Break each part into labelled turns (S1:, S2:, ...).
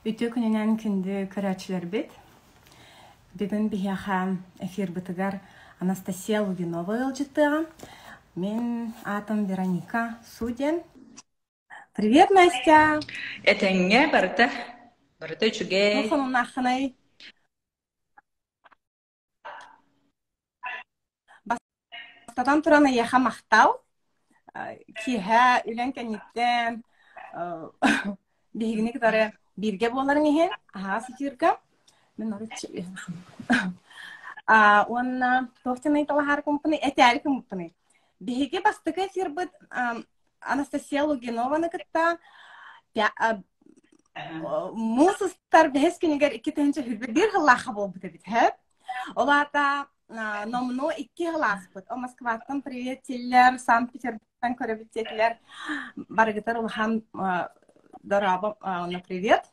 S1: Үтүө күнүнэн күндү көрөөччүлэрбит! Бүгүн биһиэхэ эфирбытыгар Анастасия Лугинова ыалдьыттыаҕа. Мин аатым Вероника Судин. Привет, Настя!
S2: Этэҥҥэ барыта, барыта
S1: Туох
S2: үчүгэй.
S1: сонуннааххыный? Бастатан туран эйиэхэ махтал. Киэһэ үлэҥ кэнниттэн биһигини кытары бииргэ буоларыҥ иһин аһаҕас эфирга мин уонна туох диэн ыйыталаһаары кумпуный этээри кумпуный биһиги бастакы эфирбыт Анастасия Лугинованы кытта муус устар бэһис күнүгэр 2021 сыллаахха буолбут эбит һэп Ол аата номнуо икки сыл ааспыт. О Москваттан приветиллэр, Санкт-Петербургтан көрөбүт диэтилэр. Барыгытар улахан дорообо уонна привет.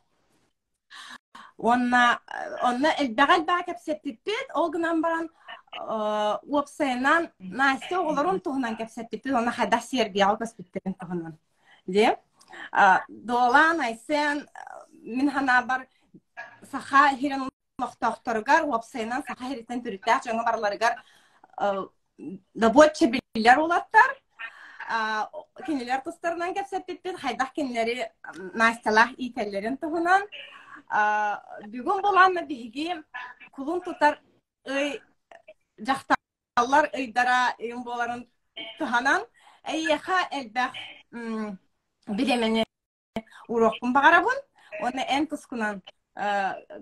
S1: Уонна онно элбэҕи-элбэҕи кэпсэппиппит. Ол гынан баран уопсайынан Настя оҕолорун туһунан кэпсэппиппит уонна хайдах Сербияҕа көспүттэрин туһунан. Дии. Дуолан, Айсен, мин санаабар саха иһирэн олохтоохторугар, уопсайынан Саха сириттэн төрүттээх дьоҥҥо барыларыгар добуочча биллэр уолаттар. Кинилэр тустарынан кэпсэппиппит, хайдах кинилэри Настялаах иитэллэрин туһунан. Бүгүн булаанна биһиги кулун тутар ый дьахталлар ыйдара ыйым буоларын туһанан эйиэхэ элбэх бириэмэни уруокпун баҕарабын уонна эн тускунан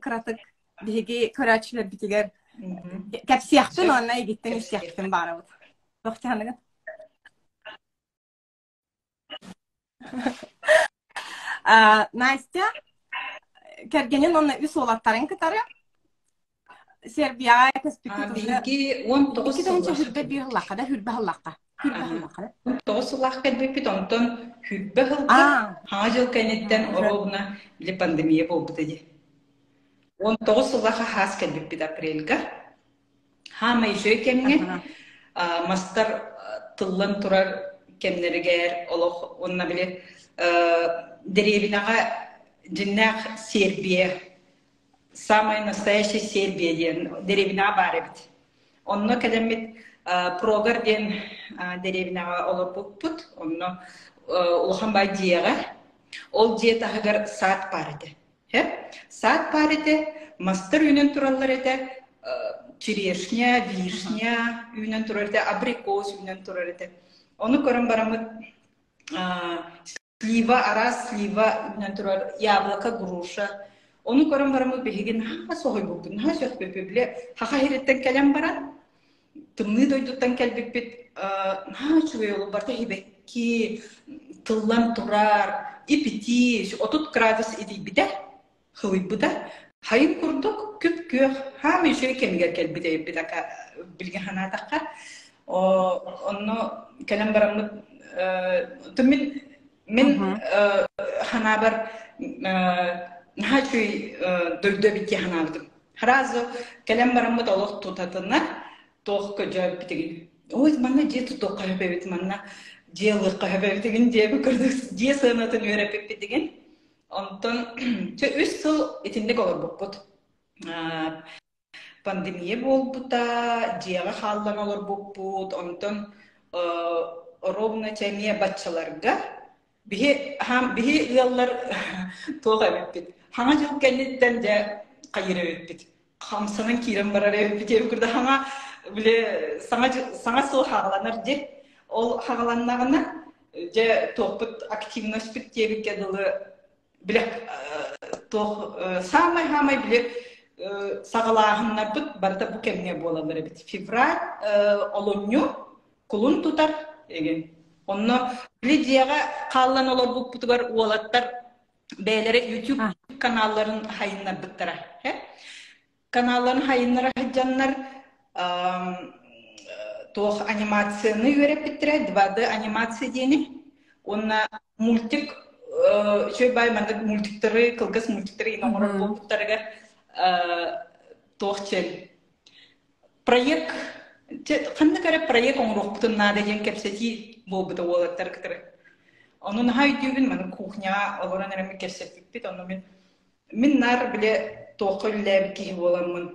S1: кыратык биһиги көрөөччүлэрбитигэр кэпсиэхпин уонна эйигиттэн истиэхпин баҕарабыт. Туох дьаһаныгын? Настя кэргэнин уонна үс уолаттарын кытары Сербияҕа көспүккүт
S2: Биһиги 19
S1: 2 сүүрбэ биир сыллаахха да сүүрбэ сыллаахха сүүрбэ сыллаахха да
S2: 19 сыллаах кэлбиппит, онтон сүүрбэ сылга Хаҥа дьыл кэнниттэн оруобуна били пандемия буолбута дии. 19 сыллаахха хаас кэлбиппит апрельга. Хаамай үчүгэй кэмҥэ мастар тыллан турар кэмнэригэр олох уонна били дэриэбинэҕэ дьиннээх Сербия Самая настоящая Сербия диэн дэриэбинэҕэ баар эбит. Онно кэлэммит Прогар диэн дэриэбинэҕэ олорбуппут. Онно улахан баай дьиэҕэ. Ол дьиэ таһыгар саад баар этэ. Саад баар этэ, мастар үүнэн тураллар этэ, черешня, вишня үүнэн турар этэ, абрикос үүнэн турар этэ. Ону көрөн бараммыт Слива, араас слива үүнэн турар, яблоко, груша. Ону көрөн бараммыт биһиги наһаа соһуйбуппут, наһаа сөхпүппүт. Били Хаха сириттэн кэлэн баран, тымныы дойдуттан кэлбиппит наһаа үчүгэй ол барыта сибэкки, тыллан турар, ип-итии, 30 градус итийбитэ. Хылыйбыта, хайын курдук күп-күөх, хаамай үчүгэй кэмигэр кэлбит эбиппит ака билигин санаатахха. Онно кэлэн бараммыт мин мин ханаабар наһаа үчүгэй дойду эбит дии санаабытым. Сразу кэлэн бараммыт олох тутатына туох көдьөөбүтүгүн. Ой, манна дьиэ тутуохха сөп эбит, манна дьиэ ылыахха сөп эбитигин диэбит курдук дьиэ сыанатын үөрэппиппитигин. Онтон чэ үс сыл итинник олорбуппут. Пандемия буолбута, дьиэҕэ хааллан олорбуппут, онтон ровно чэ эмиэ баччаларга биһи биһи ыаллар туох эбиппит хаҥа дьыл кэнниттэн дьэ хайыр эбиппит хамсанан киирэн барар эбиппит диэбит курдук хаҥа били саҥа саҥа сыл хаҕаланар дии ол хаҕаланнаҕына дьэ туохпут активностьпыт диэбиккэ дылы били туох саамай-саамай били саҕалааһыннарбыт барыта бу кэмҥэ буолаллар эбит февраль олунньу кулун тутар эгин онно били дьиэҕэ хааллан олорбуппутугар уолаттар бэйэлэрэ YouTube каналларын хайыннарбыттара каналларын хайыннара сылдьаннар туох анимацияны үөрэппиттэрэ 2D анимация диэни уонна мультик үчүгэй баай маннык мультиктары кылгас мультиктары иин оҥорор буолбуттарыгар туох чэл проект ханнык эрэ проект оҥоруохпутун наада диэн кэпсэтии буолбута уолаттар кытары ону наһаа өйдүүбүн маны кухняҕа олорон эрэммит кэпсэппиппит ону мин. Мин наар били туохха үлэлээбит киһи буоламмын,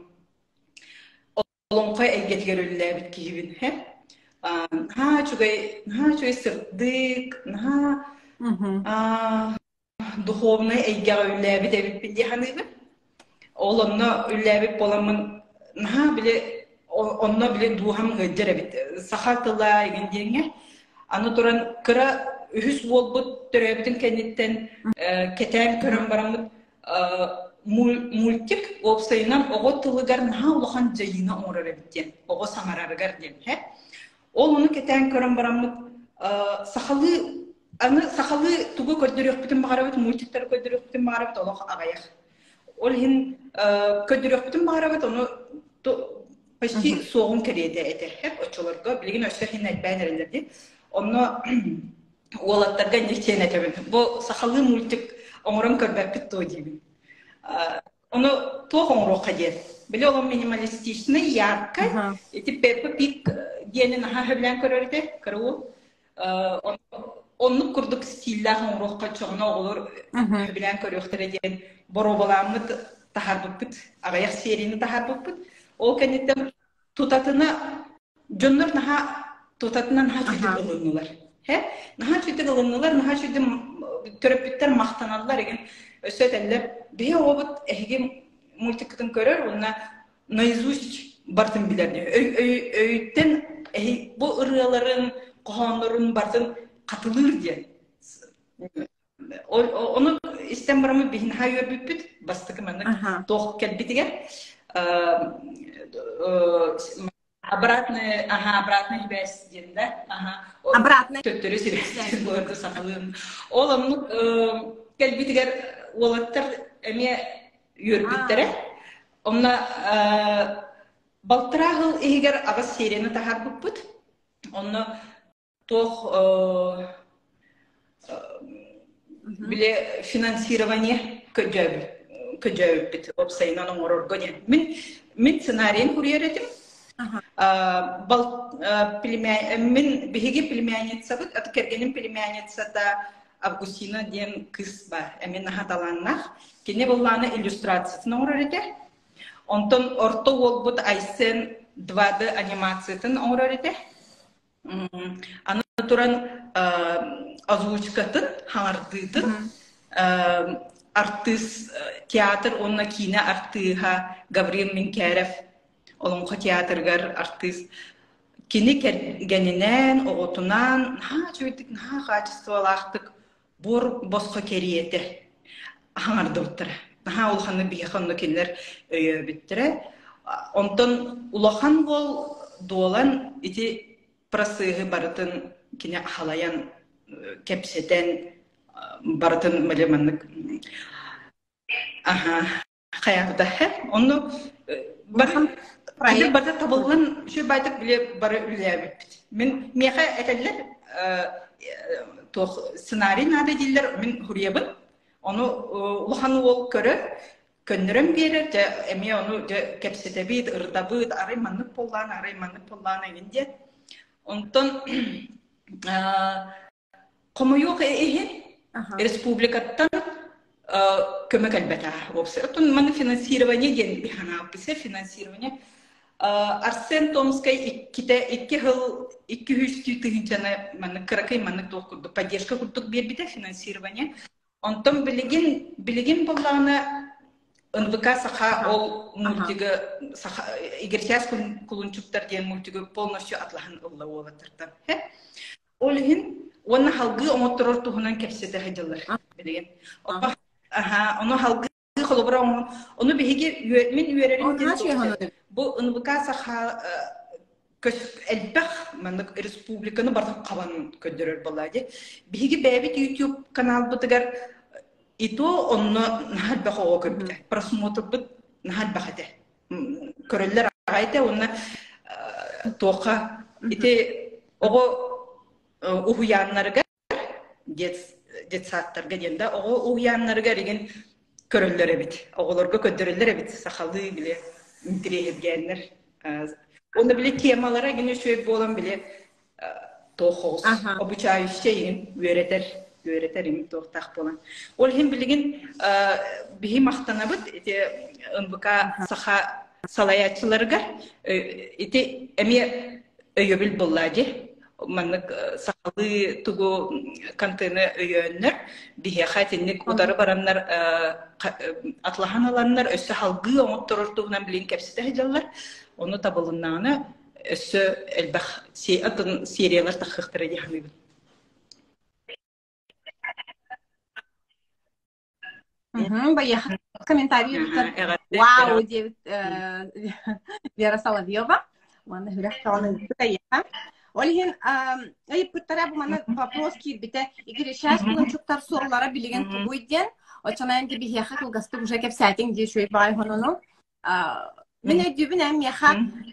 S2: олоҥхо эйгэтигэр үлэлээбит киһибин. Һэ? Наһаа үчүгэй, наһаа үчүгэй сырдык, наһаа духовнай эйгэҕэ үлэлээбит эбиппин дии саныыбын. Ол онно үлэлээбит буоламмын наһаа били онно били дууһам ыалдьар эбит. Саха тыла игин диэҥҥэ. Аны туран кыра үһүс уолбут төрөөбүтүн кэнниттэн кэтээн көрөн бараммыт мультик уопсайынан оҕо тылыгар наһаа улахан дьайыыны оҥорор эбит диэн, оҕо саҥарарыгар диэн. Ол ону кэтээн көрөн бараммыт сахалыы аны сахалыы тугу көрдөрүөхпүтүн баҕарабыт, мультиктары көрдөрүөхпүтүн баҕарабыт олох аҕыйах. Ол иһин көрдөрүөхпүтүн баҕарабыт, ону почти суоҕун кэриэтэ этэ. Оччолорго билигин өссө иһин элбээн эрэллэр дии. Онно уолаттарга инник диэн этэбин. Бу сахалыы мультик оҥорон көрбөппүт дуо диибин. Ону туох оҥоруохха диэн. Били ол минималистичный, яркай. Ити Пеппа Пик диэни наһаа сөбүлээн көрөр этэ, кыра уол. Оннук курдук стиллээх оҥоруохха чоҕуна оҕолор сөбүлээн көрүөхтэрэ диэн боруобалааммыт таһаарбыппыт, аҕыйах серияны таһаарбыппыт. Ол кэнниттэн тутатына дьоннор наһаа тутатына наһаа үчүгэй ылыннылар. Һэ? Наһаа үчүгэй ылыннылар, наһаа үчүгэй төрөппүттэр махтаналлар игин. Өссө этэллэр, биһи оҕобут эһиги мультиккытын көрөр уонна наизусть барытын билэр диye. Өйүттэн эһи бу ырыаларын, хоһооннорун барытын хатылыыр диэн. Ону истэн бараммыт биһи наһаа үөрбүппүт. Бастакы маннык туох кэлбитигэр обратный, ага, обратный сибээс диэн да, ага,
S1: Обратная
S2: төттөрү сибээс буоларга сахалыын. Ол оннук кэлбитигэр уолаттар эмиэ үөрбүттэрэ. Онно балтараа сыл иһигэр аҕыс серияны таһаарбыппыт. Онно туох били финансирование көдьөөбүппүт уопсайынан оҥорорго диэн. Мин мин сценарийын суруйар этим. Мин биһиги племянницабыт, кэргэним племянницата Августина диэн кыыс бар, эмиэ наһаа талааннаах. Кини былаана иллюстрациятын оҥорор этэ. Онтон орто уолбут Айсен 2D анимациятын оҥорор этэ. Аны туран озвучкатын, хаҥардыытын артыыс театр уонна киинэ артыыһа Гаврил Минкярев Олоҥхо театрыгар артыыс кини кэргэнинээн, оҕотунаан наһаа үчүгэйдик, наһаа хаачыстыбалаахтык буор босхо кэриэтэ хаҥардыбыттара. Наһаа улаханнык биһиэхэ онно кинилэр өйөөбүттэрэ. Онтон улахан уол дуолан ити процеһы барытын кини халайан кэпсэтэн барытын маннык аха хайаабыта онно бары
S1: проект
S2: бары табыллан үчүгэй баайдык били бары үлэлээбиппит мин миэхэ этэллэр туох сценарий наада дииллэр мин суруйабын ону улахан уол көрөр көннөрөн биэрэр дьэ эмиэ ону дьэ кэпсэтэбит ырытабыт арай маннык буоллаан арай маннык буоллаан эҥин диэн онтон Хомойуох иһин, республикаттан көмө кэлбэтэ. Уопсай оттон манна финансирование диэн биһанааппыса финансирование Арсен Томскай иккитэ икки сыл икки үстүү тыһыынчаны маннык кыракый маннык туох курдук поддержка курдук биэрбитэ финансирование. Онтон билигин билигин буоллаҕына НВК Саха ол мультигы Саха Игорь Кулунчуктар диэн мультигы полностью атлаһан ылла уолаттартан. Ол иһин уонна салгыы оҥотторор туһунан кэпсэтэ сылдьаллар билигин. Аха, ону салгыы холобура оҥорон, ону биһиги мин үөрэрим диэн бу НВК Саха элбэх маннык республиканы барытын хабан көрдөрөр буолла дии. Биһиги бэйэбит YouTube каналбытыгар и то онно наһаа элбэх оҕо көрбүтэ. Просмотрбыт наһаа элбэх этэ. Көрөллөр аҕай этэ уонна туохха ити оҕо уһуйааннарыгар детсадтарга диэн да оҕо уһуйааннарыгар игин көрөллөр эбит оҕолорго көрдөрөллөр эбит сахалыы били интириэһиргээннэр уонна били темалара игин үчүгэй буолан били туох оҕус обучающая игин үөрэтэр. Үөрэтэр им туохтаах буолан. Ол иһин билигин биһи махтанабыт ити НВК саха салайааччыларыгар ити эмиэ өйөбүл буолла дии. Маннык сахалыы тугу контены өйөөннөр биһиэхэ итинник утары бараннар атлаһан ыланнар өссө халгыы оҥотторор туһунан билин кэпсэтэ сылдьаллар. Ону табылыннаҕына өссө элбэх атын сериялар таххыахтара дии саныыбын.
S1: Баяха комментарий Вау диэбит Вера Соловьева. Уонна хүрэх тоҕон ыйыппыт эйиэхэ. Ол иһин ыйыппыттара бу манна вопрос киирбитэ. Игорь кулунчуктар суоллара билигин тугуй диэн. Оччонон ди биһиэхэ кылгастык уже кэпсээтиҥ дии үчүгэй баҕай хонуну. Мин өйдүүбүн эн миэхэ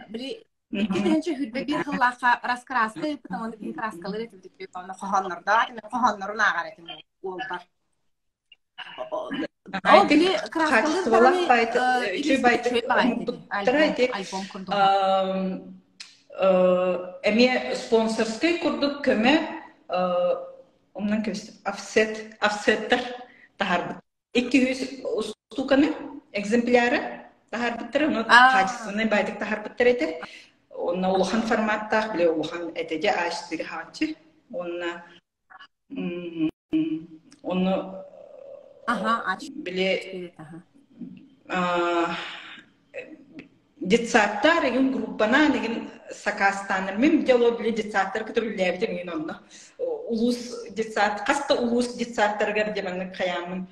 S1: били 2021 сыллаахха раскраска ыыппытым уонна биһи краскалыыр этибит онно хоһооннордоох этим хоһооннорун ааҕар этим уолбар. Ол били краскалыыр даҕаны үчүгэй баҕайы альбом курдук.
S2: Эмиэ спонсорскай курдук көмө умнан кэбистим офсет офсеттар таһаарбыт 200 устууканы экземпляры таһаарбыттара, ону качественный баайдык таһаарбыттар этэ. Онно улахан форматтаах, били улахан этэ дьэ А4 хааччы. Уонна ону били детсадтар игин группанаан игин сакаастааннар мин дело били детсадтар кытары үлэлээбитим игин онно улуус детсад хас да улуус детсадтарыгар дьэ маннык хайааммын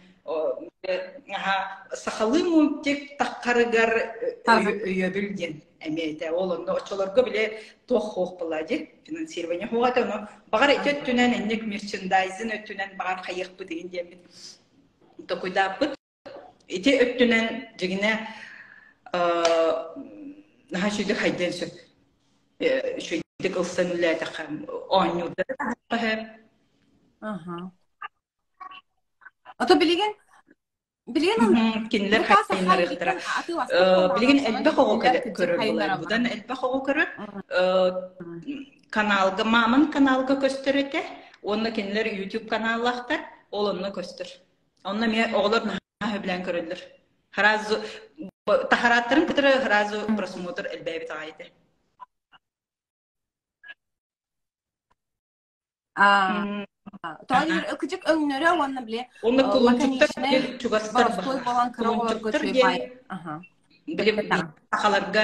S2: сахалыы мультик таххарыгар өйөбүл диэн эмиэ этэ ол онно оччолорго били туох хуох буолла дии финансирование хуох этэ ону баҕар ити өттүнэн инник мерчендайзинг өттүнэн баҕар хайыахпыт игин диэммит токуйдааппыт. Ити өттүнэн дьигинэ наһаа үчүгэй хайдыан сөп. Үчүгэйдик ылсан үлэлээтэххэ оонньуурдары таһыахха
S1: Аха. Ото билигин билигин
S2: Кинилэр хайыннарыахтара. Билигин элбэх оҕо көрөр буолар. Будан элбэх оҕо көрөр. Каналга, Маман каналга көстөр этэ. Уонна кинилэр YouTube каналлаахтар. Ол онно көстөр. Онно эмиэ оҕолор наһаа сөбүлээн көрөллөр. Сразу таһарааттарын кытары сразу просмотр элбээбит аҕай этэ.
S1: Тоҕо диир ыкычык өҥнөрө уонна били
S2: Уонна кулунчуктар
S1: лаконичнай
S2: чугастар
S1: боростуой буолан кыра оҕолорго
S2: кулунчуктар
S1: үчүгэй
S2: диэн
S1: баай. Аха.
S2: били сахаларга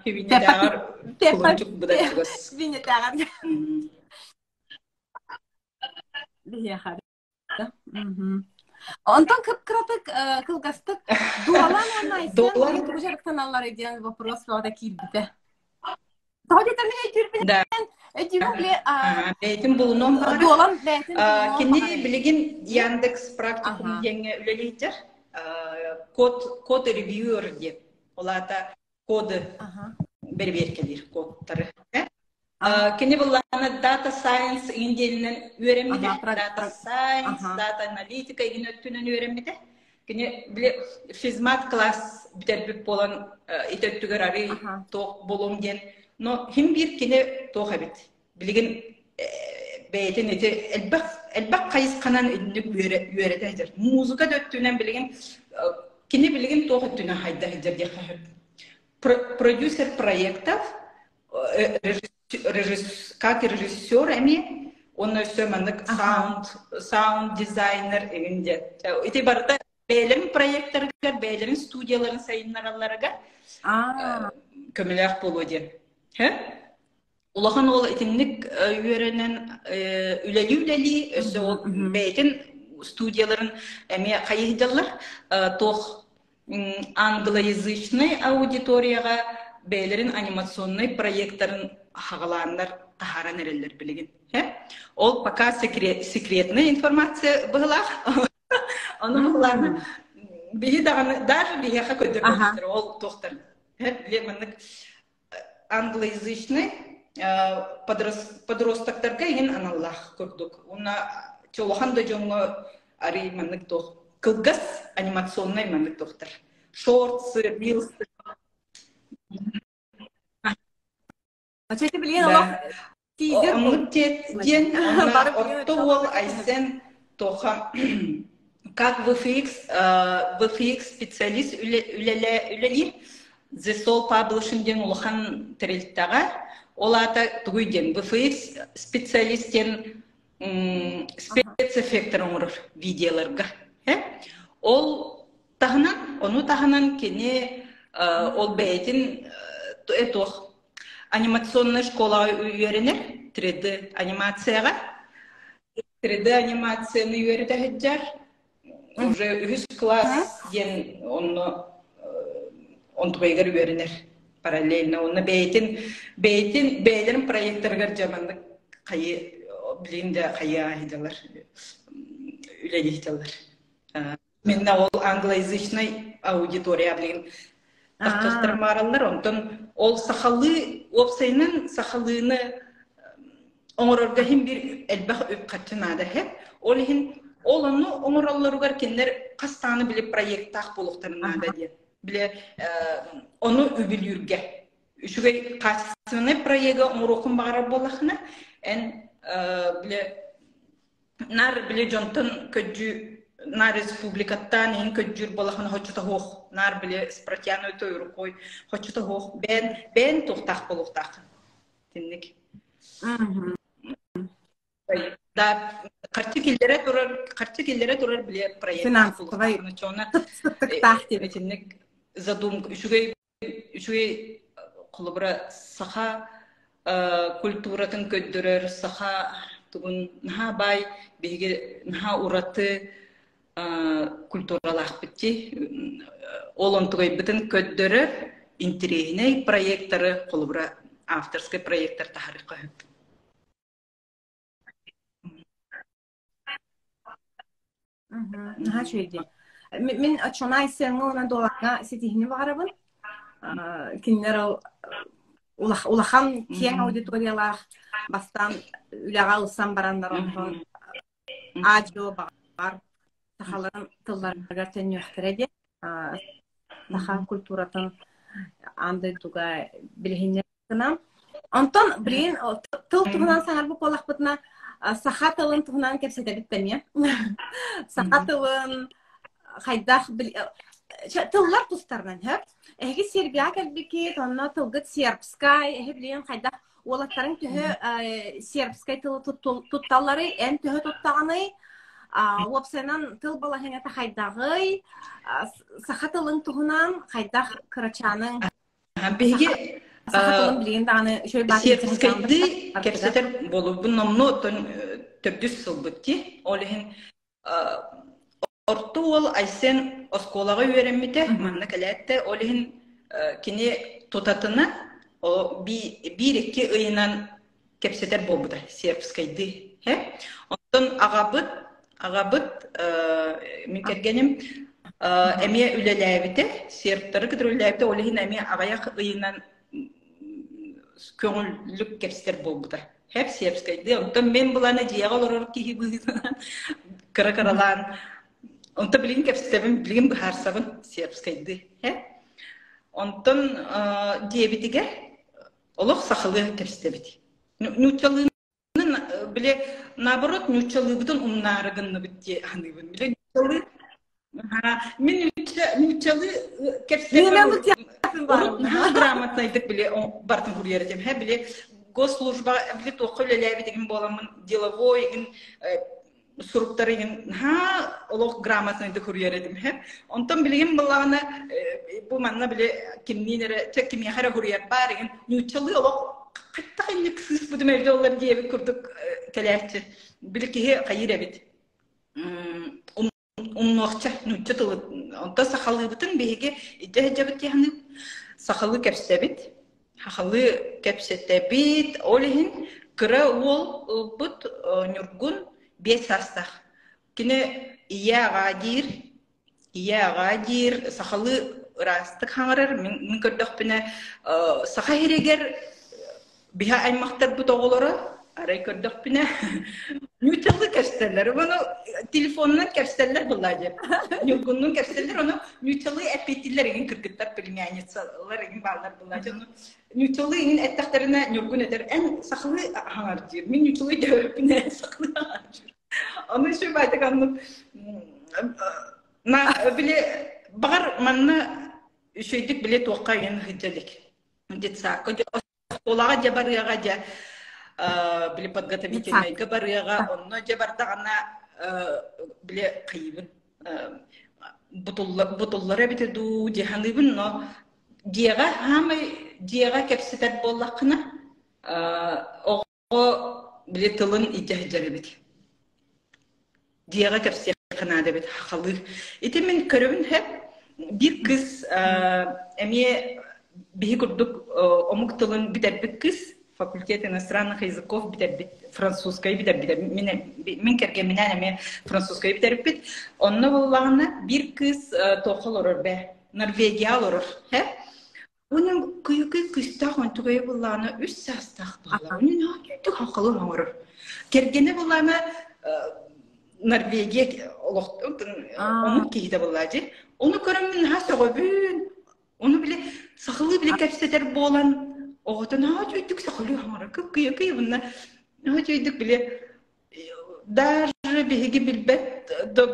S2: Хибинэтээҕэр кулунчук быдан чугас.
S1: Хибинэтээҕэр. Биһиэхэ. Онтон кып-кыратык, кылгастык Дуолан уонна Айсен
S2: Дуолан
S1: тугу дьарыктаналларый диэн вопрос бөҕөтө киирбитэ. Тоҕо диэтэр мин өйдүүрбүнэн
S2: Да.
S1: өйдүүбүн били
S2: Бэйэтин булунуон баҕарар.
S1: Дуолан бэйэтин булунуон
S2: Кини
S1: баҕарар.
S2: билигин Яндекс практикум диэҥҥэ үлэлиир. Код код ревьюер диэн. Ол аата коды бэрэбиэркэлиир кодтары. Кини былаана Data Science иҥин диэнинэн үөрэммитэ. Data Science, Data Аналитика иҥин өттүнэн үөрэммитэ. Кини били физмат класс бүтэрбит буолан ити өттүгэр арый туох буолуом диэн. Но хим биир кини туох эбит. Билигин бэйэтин ити элбэх элбэх хайысханан инник үөрэтэ сылдьар. Музыка да өттүнэн билигин кини билигин туох өттүнэн хайда сылдьар диэххэ сөп. Продюсер проектов, как режиссер эмиэ, уонна өссө маннык саунд, саунд дизайнер игин диэн. Ити барыта бэйэлэрин проекттарыгар, бэйэлэрин студияларын сайыннаралларыгар көмөлөөх буолуо диэн. Улахан уол итинник үөрэнэн үлэлии-үлэлии өссө ол бэйэтин студияларын эмиэ хайыһдьаллар туох англоязычнай аудиторияҕа бэйэлэрин анимационнай проекттарын хаҕалааннар таһааран эрэллэр билигин. Ол пока секретная информация быһылаах. Ону быһылаана биһи даҕаны даже биһиэхэ көрдөрбөтөхтөр ол туохтар. Били маннык англоязычный подростоктарга иһин аналлаах курдук. Уонна улахан да дьоҥҥо арый маннык туох кылгас анимационнай маннык туохтар. Шортсы, рилсы.
S1: Ача билигин олох
S2: Да.
S1: Тизер
S2: Оннук диэн онно орто уол Айсен Тоха как VFX, VFX специалист үлэлиир The Soul Publishing диэн улахан тэрилтэҕэ. Ол аата тугуй диэн VFX специалист диэн спецэффектэр оҥорор видеоларга. Ол таһынан, ону таһынан кини ол бэйэтин туох анимационнай школаҕа үөрэнэр 3D анимацияҕа. 3D анимацияны үөрэтэ сылдьар. Уже үһүс класс диэн онно онтугайыгар үөрэнэр параллельно. Онно бэйэтин бэйэтин бэйэлэрин проекторыгар дьаманнык хайы билин да хайы ааһыдалар үлэлиһиталар. Минна ол англоязычнай аудитория билигин таххахтар маараллар. Онтон ол сахалыы уопсайынан сахалыыны оҥорорго иһин бир элбэх үп-харчы наада иһэ. Ол иһин ол ону оҥороллоругар кинилэр хас даҕаны били проекттаах буолуохтарын наада диэн. Бile ону үбүлүүргэ. Үчүгэй качественный проегы оҥоруоххун баҕарар буоллаххына, эн бile Наар били дьонтон көддүү наар республикаттаан иһин көддүүр буолахына хоччутоһуох наар били с протянутой рукой хоччутоһуох бэйэн бэйэн туохтаах буолуохтааххын итинник да харчы киллэрэ турар харчы киллэрэ турар били проект
S1: финансовай сыттыктаах диэн
S2: итинник задумка үчүгэй үчүгэй холобура саха культуратын көрдөрөр саха тугун наһаа баай биһиги наһаа ураты культуралаахпыт дии ол онтугайбытын көрдөрөр интэриэһинэй проекторы холобура авторскай проектор таһаарыахха сөп.
S1: Наһаа үчүгэй дии. Мин оччоҕуна Айсеҥҥа уонна Дуолаҥҥа ситиһиини баҕарабын. Кинилэр ол улахан киэҥ аудиториялаах бастаан үлэҕэ ылсан бараннар онтон аа-дьуо баҕар сахаларын тылларыгар төннүөхтэрэ диэн саха культуратын аан дойдуга билиһиннэр гынан. Онтон билигин тыл туһунан саҥарбыт буоллахпытына, саха тылын туһунан кэпсэтэбит эмиэ. Саха тылын хайдах тыллар тустарынан сөп. Эһиги Сербияҕа кэлбиккит, онно тылгыт сербскай, эһи билигин хайдах уолаттарыҥ төһө сербскай тылы тутталларый, эн төһө туттаҕыный? Уопсайынан тыл балаһыанньата хайдаҕый? Саха тылын туһунан хайдах кырачааныҥ
S2: Биһиги
S1: Саха тылын билигин даҕаны үчүгэй баатын
S2: сербскайдыы кэпсэтэр буолубун номнуо төрдүс сылбыт дии. Ол иһин орто уол Айсен оскуолаҕа үөрэммитэ, манна кэлээттэ. Ол иһин кини тутатына биир-икки ыйынан кэпсэтэр буолбута сербскайдыы. Онтон аҕабыт, аҕабыт мин кэргэним эмиэ үлэлээбитэ, сербтары кытары үлэлээбитэ, ол иһин эмиэ аҕыйах ыйынан көҥүллүк кэпсэтэр буолбута. Хэп сербскайдыы. Онтон мин былаана дьиэҕэ олорор киһи быһыытынан кыра-кыралаан онтон билигин кэпсэтэбин, билигин быһаарсабын сербскайдыы. Онтон диэбитигэр Олох сахалыы кэпсэтэбит. Нууччалыынан били наоборот нууччалыыбытын умнаары гынныбыт дии саныыбын. Били нууччалыы мин нууччалыы кэпсэтэр урут наһаа грамотнайдык били бартын суруйар этим. Били госслужба били туохха үлэлээбит игин буоламмын деловой игин суруктары игин наһаа олох грамотнайдык суруйар этим һэ. Онтон билигин былаҕына бу манна били кимниин эрэ чэ кимиэхэ эрэ суруйар баар игин нууччалыы олох хайдах инник сыыспытым эбит оллар диэбит курдук кэлээччи. Били киһи хайыыр эбит. Умнуохча нуучча тылы онтон сахалыыбытын биһиги илдьэ сылдьабыт диэхинин сахалыы кэпсэбит сахалыы кэпсэтэбит ол иһин кыра уол ылбыт Ньургун 5 саастаах кини ийэ аҕаа диир ийэ аҕаа диир сахалыы ыраастык хаҥарар мин көрдөхпүнэ саха сиригэр биһи аймахтарбыт оҕолоро арай көрдөхпүнэ нууччалыы кэпсэтэллэр. Ону Телефонунан кэпсэллэр была дьэ. Ньургуннун кэпсэллэр, ону ньууччалыы эппиэттииллэр игин кыргыттар племянницалар игин бааллар была дьэ. Ону ньууччалыы игин эттэхтэринэ Ньургун этэр, эн сахалыы хаҥар диир. Мин ньууччалыы дөһөппүн эн сахалыы хаҥар диир. Ону еще байтык оннук на били баҕар манна үчүгэйдик били туохха игин сылдьа илик. Детсадка оскуолаҕа дьэ барыаҕа дьэ били подготовительнайга барыаҕа онно дьэ бардаҕына били хайыыбын бутуллар эбитэ дуу дии саныыбын но дьиэҕэ хаамай дьиэҕэ кэпсэтэр буоллаххына оҕо били тылын илдьэ сылдьар эбит Дьиэҕэ кэпсиэххэ наада эбит хахалыы. Ити мин көрөбүн сөп. Биир кыыс эмиэ биһи курдук омук тылын бүтэрбит кыыс, факультет иностранных языков бүтэрбит, французскайы бүтэрбитэ. Мин, мин кэргэмминээн эмиэ французскайы бүтэрбит. Онно буоллаҕына биир кыыс туохха олорор бэ? Норвегия олорор. Уонна кыйыкый кыыстаах онтугайа былаана үс саастаах буолла. Онон түк хахалын оҥорор. Кэргэнэ былаана Норвегия олох омук киһитэ буолла дии. Ону көрөммүн наһаа сөҕөбүн. Ону били сахалыы били кэпсэтэр буолан оҕото наһаа үчүгдүк сахалыы оҥорор. Кып-кыйыкый уонна наһаа үчүгдүк били даже биһиги билбэт да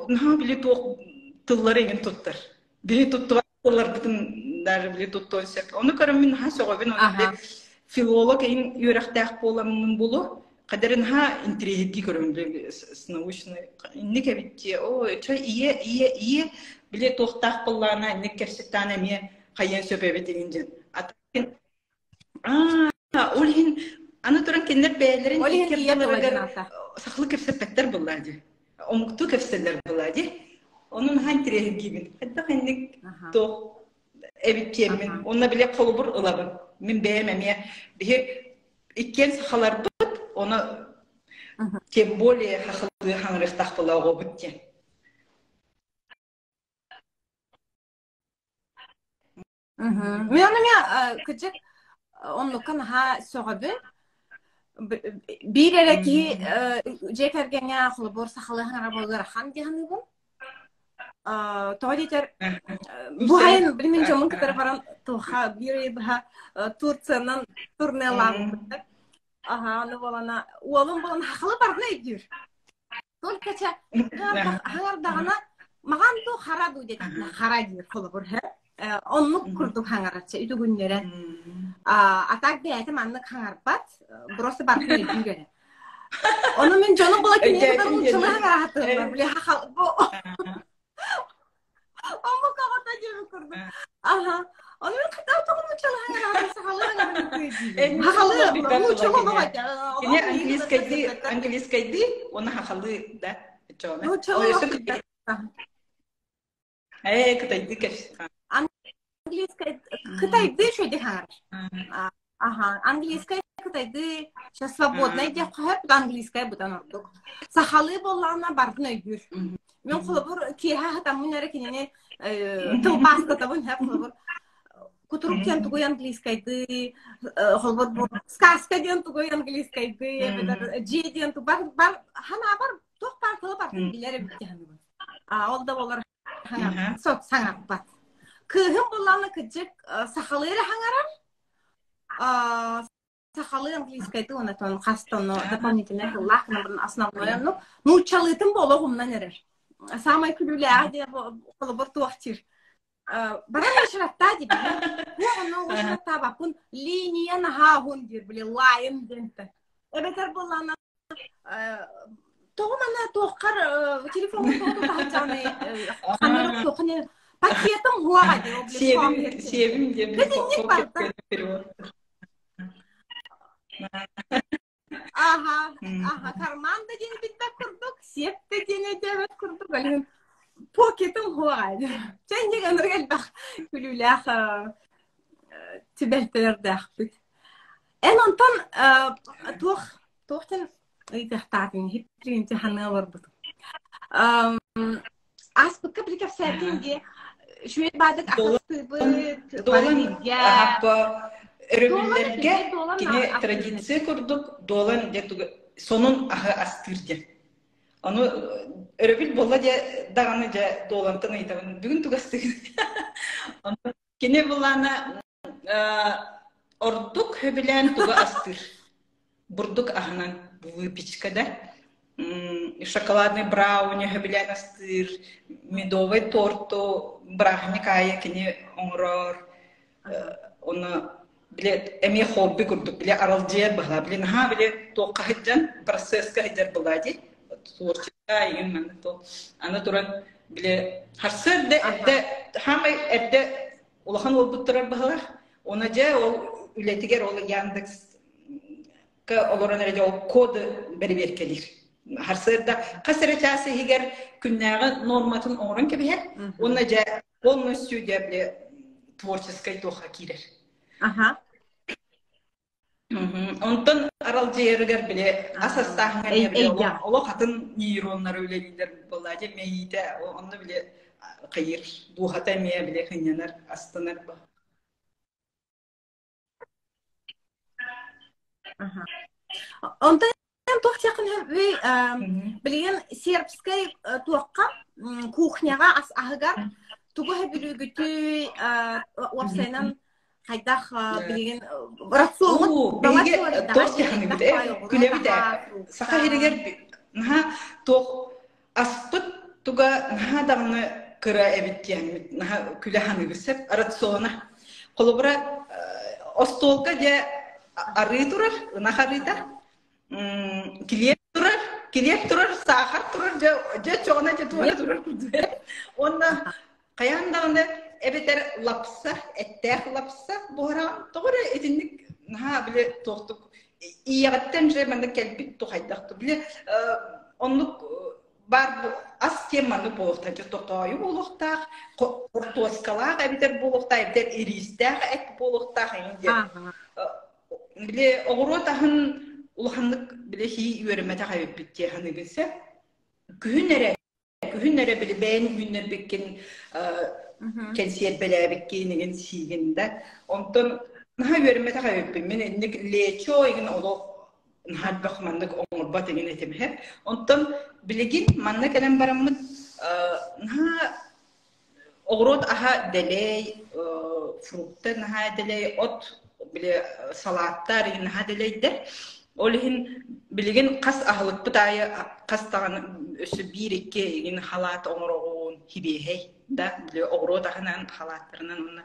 S2: наһаа били туох тыллары иҥин туттар. Биһи туттубат тылларбытын даже били туттуон сөп. Ону көрөммүн наһаа сөҕөбүн. Ону били филолог иһин үөрэхтээх буоламмын булу. Кадары наһаа интириэһиргии көрөмүн били с научной инник эбит дии. Оо, чай ийэ, ийэ, ийэ били туохтаах буоллаҕына инник кэпсэттэҕинэ эмиэ хайыан сөп эбит иҥин дьэн. Аа, ол иһин аны туран кинилэр бэйэлэрин
S1: Ол иһин
S2: икки
S1: ийэ тыла
S2: ардыларыгар
S1: диэн аата.
S2: сахалыы кэпсэппэттэр буоллаа дии. Омуктуу кэпсэллэр буоллаа дии. Ону наһаа интэриэһиргиибин. Хайдах инник
S1: Аха.
S2: туох эбит диэммин.
S1: Аха.
S2: Онно били холобур ылабын. Мин бэйэм эмиэ биһи иккиэн сахаларбыт, ону
S1: Мгм.
S2: тем более хахалыы хаҥырыахтаах буолла оҕобут диэн.
S1: Мгм. Мен ону эмиэ кырдьык оннукка наһаа сөҕөбүн. Биир эрэ киһи дьиэ кэргэҥҥэ холобур сахалыы хаҥара буолар ыарахан дии саныыбын. Тоҕо диэтэр бу сайын билин дьоммун кытары баран туохха биир ый быһа Турциянан турнелаабыппыттар. Аһаа, ону буолана уолум буолан хахалы барытын өйдүүр. Только чэ хаҥардаҕына маҕан дуу хара дуу диэтэхпинэ хара диир холобур һэ оннук курдук хаҥарар чэ үтүгүннэрэ а так бэйэтэ маннык хаҥарбат просто барытын өйдүүр эрэ ону мин дьонум була кинини кытары нууччалыы хаҥараһатыыллар били бу Омук оҕото диэбит курдук. Аха. Ону мен хата тоҕо нууччалыы хаҥараһатын сахалыы хаҥаран диибин. Сахалыы нууччалыы олох
S2: Кини английскайдыы английскайдыы уонна хахалыы да чоона.
S1: Нууччалыы
S2: Ээ кытайдыы кэс.
S1: Английскай кытайдыы үчүгэйдик хаҥарар. Аха, английскай кытайдыы сейчас свободнай диэххэ сөп, английскай быдан ордук. Сахалыы буоллаҕына барытын өйдүүр. Мин холобур киэһэ аһатаммын эрэ кинини тылбаастатабын һэ холобур кутурук диэн тугуй английскайдыы, холобур бу сказка диэн тугуй английскайдыы, эбэтэр дьиэ диэн бар бар ханаабар туох баар тылы барытын билэр эбит дии саныыбын. А ол да буолар саҥарбат. Кыыһым буоллаҕына кырдьык сахалыы эрэ хаҥарар, сахалыы английскайдыы уонна хас да ону дополнительнай тыллаах гынан основной оннук нууччалыытын буола уһумнан эрэр. Саамай күлүүлээҕэ диэн холобур туох диир. Баран уочараттаа диир. Туох онно уочараттаабаппын линия наһаа уһун диир, били лайм диэнтэн. Эбэтэр буоллаҕына Тоҕо манна туоххар телефоҥҥун тоҕо тута сылдьаҕыный ханна туоххун пакетым уоҕа диэн
S2: Сиэбим сиэбим диэн
S1: Итинник барда. Аха, аха, карман да диэн билбэт курдук, сиэп да диэн өйдөөбөт курдук, ол покетым уоҕа. Чэ инник ынырык элбэх күлүүлээх түбэлтэлэрдээхпит. Эн онтон туох туох диэн ыйытыахтаатыҥ иһит ханыы олорбутум. Ааспыкка били кэпсээтиҥ дии үчүгэй баадык атастыыбыт бары бииргэ
S2: өрөбүллэргэ кини традиция курдук дуолан дьэ сонун аһы астыыр диэн. Ону Өрөбүл буолла дьэ даҕаны дьэ дуолантан ыйытабын. Бүгүн тугастыгын. Кини былаана ордук сөбүлээн тугу астыыр? Бурдук аһынан выпечка да шоколадный брауни сөбүлээн астыыр, медовый торту бырааһынньык аайы кини оҥорор. Ону били эмиэ хобби курдук били аралдьыйар быһалаа били наһаа били туохха сылдьан процесска сылдьар былаа дии творчество игин манна то аны туран били харсыарда эрдэ хаамай эрдэ улахан уолбут турар быһалар уонна дьэ ол үлэтигэр ол Яндекска олорон эрэ дьэ ол коды бэрэбиэркэлиир харсыарда хас эрэ чаас иһигэр күннээҕи норматын оҥорон кэбиһэр уонна дьэ полностью дьэ били творческай туохха киирэр.
S1: Аха.
S2: Онтон аралдьыйарыгар били ас астааһыҥҥа эмиэ били олох атын нейроннары үлэлииллэр буоллаа дьэ мэйиитэ онно били хайыыр дууһата эмиэ били кынньанар астынар
S1: Аха. Онтон туох диэххин сөбүй билигин сербскай туохха кухняҕа ас аһыгар тугу сөбүлүүгүтүй уопсайынан хайдах билигин рациоҥут
S2: биһиги туох диэххиний күлэбит ээ саха сиригэр наһаа туох аспыт туга наһаа даҕаны кыра эбит диэммит наһаа күлэ саныыбыт сөп рациона холобура остуолга дьэ арыы турар ынах арыыта килиэп турар килиэп турар саахар турар дьэ дьэ чоҕуна дьэ туора турар курдук уонна хайаан даҕаны эбэтэр лапса эттээх лапса буһараҕын тоҕо эрэ итинник наһаа били туохтук ийэҕиттэн же маннык кэлбит тухайдах били оннук баар ас диэн маннык буолуохтаах дьэ тотоойу буолуохтаах хортуоскалаах эбэтэр буолуохтаах эбэтэр ириистээх эт буолуохтаах эҥин диэн били оҕуруот аһын улаханнык били хии үөрэммэтэх эбиппит дии саныыбын сөп күһүн эрэ күһүн эрэ били бэйэн үүннэрбиккин кэнсиэрбэлээбиккин игин сиигин да онтон наһаа үөрэммэтэх эбиппин мин инник лечо игин олох наһаа элбэх маннык оҥорбот игин этим онтон билигин манна кэлэн бараммыт наһаа Оҕуруот аһа дэлэй, фрукта наһаа дэлэй, от били салааттар наһаа дэлэйдэр. Ол иһин билигин хас аһылыкпыт аайы хас даҕаны өссө биир-икки игин халаат оҥороҕун, сибиэһэй да били оҕуруот аһынан халааттарынан уонна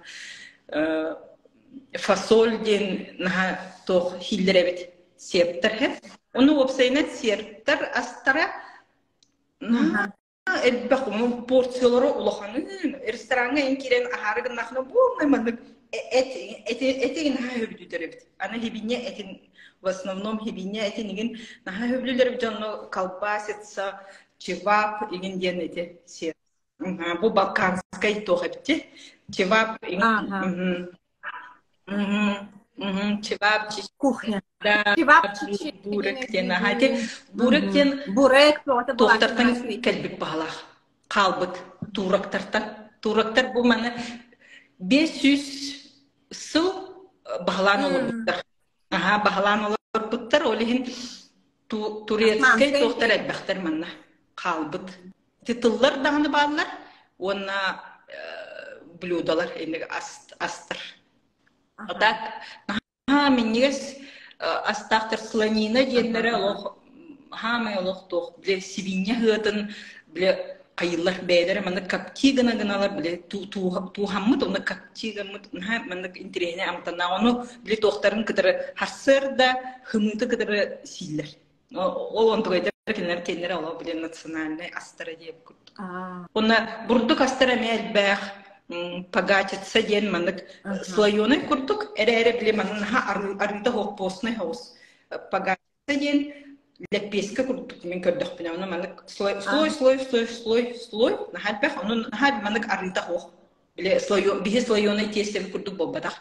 S2: фасоль диэн наһаа туох иһиллэр эбит сербтэр Ону уопсайынан сербтэр астара наһаа элбэх порциялара улаханын рестораҥҥа эн киирэн аһаары гыннахына буолнай маннык эт эти наһаа сөбүлүүлэр эбит аны хибиньэ этин в основном хибиньэ этин игин наһаа сөбүлүүлэр эбит дьонно колбасица чевап игин диэн эти сиэр бу балканскай туох эбити чевап Чевапчич.
S1: Кухня.
S2: Да,
S1: Чевапчичи.
S2: Бурек диэн аха ити бурек диэн
S1: Бурек туота
S2: туохтартан кэлбит баһалаах хаалбыт туурактартан. Туурактар бу маны 500 сыл баһылаан олорбуттар. Аха баһылаан олорбуттар. Ол иһин турецкай туохтар элбэхтэр манна хаалбыт. Ити тыллар даҕаны бааллар уонна блюдалар инник астар. А так наһаа минньигэс астаахтар слонина диэннэрэ олох хаамай олох туох бile сибиинньэ ыһыатын бile хайыыллар бэйэлэрэ маннык копти гына гыналар бile тууһаммыт уонна копти гыммыт наһаа маннык интэриэһинэй амтаннаах ону бile туохтарын кытары сарсыарда хымыыты кытары сииллэр ол онтугайдар кинилэр кинилэр олох били национальнай астара диэбит курдук уонна бурдук астара эмиэ элбэх погатица диэн маннык слоеный курдук эрээри били манна наһаа арыыта суох постный соҕус погатица диэн лэппиэскэ курдук мин көрдөхпүнэ ону маннык слой слой слой слой слой слой наһаа элбэх ону наһаа маннык арыыта суох били слоё биһи слоеный тиэстэбит курдук буолбатах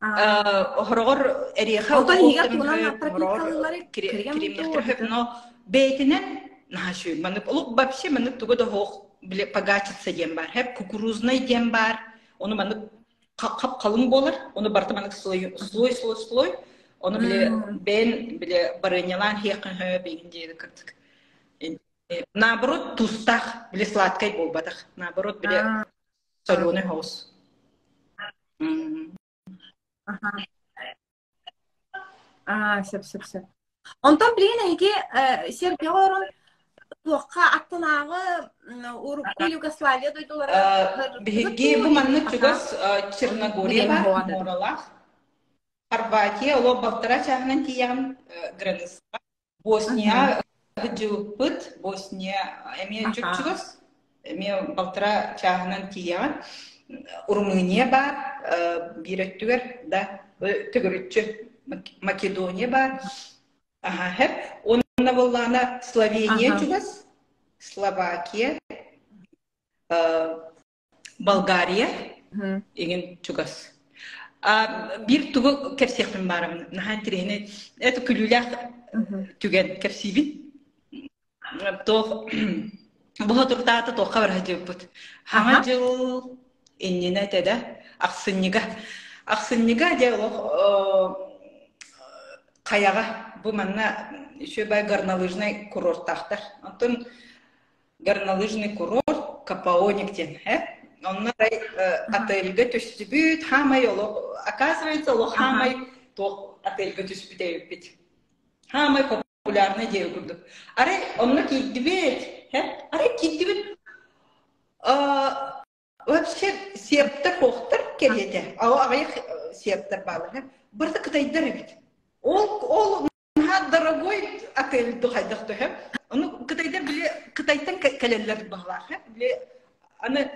S2: Хороҕор эриэхэ
S1: Онтон иһигэр
S2: уһуктарын
S1: тугунан
S2: хөп, хороҕор
S1: пропиткалыылларый? Крем дуу
S2: кремниэхтэрин хөп,
S1: эбэтэр
S2: но бэйэтинэн наһаа үчүгэй. Маннык олох вообще маннык тугу да суох били погачиться диэн баар. Хэп кукурузнай диэн баар. Ону маннык хап-халыҥ буолар. Ону барыта маннык слой слой слой слой. Ону били бэйэн били барыанньалаан иһиэххин сөп игин диэри кырдык. Наоборот, тустаах, били сладкай буолбатах. Наоборот, били соленый соҕус.
S1: Аа, сөп, сөп, сөп. Онтон билигин эһиги Сербияҕа олорон туохха аттынааҕы урукку Югославия дойдулара
S2: Биһиги бу маннык чугас Черногория баар, муоралаах. Хорватия олох балтараа чааһынан тиийэҕин границаҕа. Босния сылдьыбыппыт. Босния эмиэ чугас, эмиэ балтараа чааһынан тиийэҕин. Румыния баар, биир өттүгэр да төгүрүччү Македония баар. Аха, Уонна буоллаҕына Словения чугас, Словакия, Болгария игин чугас. Биир тугу кэпсиэхпин баарым наһаа интэриэһинэй это күлүүлээх түгэн кэпсиибин. Туох бу соторутааҕыта туохха бара сылдьыбыппыт. Хаҥа дьыл иннинэ этэ да ахсынньыга. Ахсынньыга дьэ олох хайаҕа бу манна үчүгэй горнолыжнай курортаахтар. Онтон горнолыжный курорт Капаоник диэн э онно отельга түстүбүт хаамай олох оказывается олох хаамай туох отельга түспүт эбиппит хаамай популярный диэби курдук арай онно киирдибит э арай киирдибит Вообще сербтэр суохтар кэриэтэ. Аҕыйах сербтэр бааллар. Барыта кытайдар эбит. Ол ол наһаа дорогой отель хайдах төһө. Ону кытайдар били Кытайтан кэлэллэр баһылаах. Били аны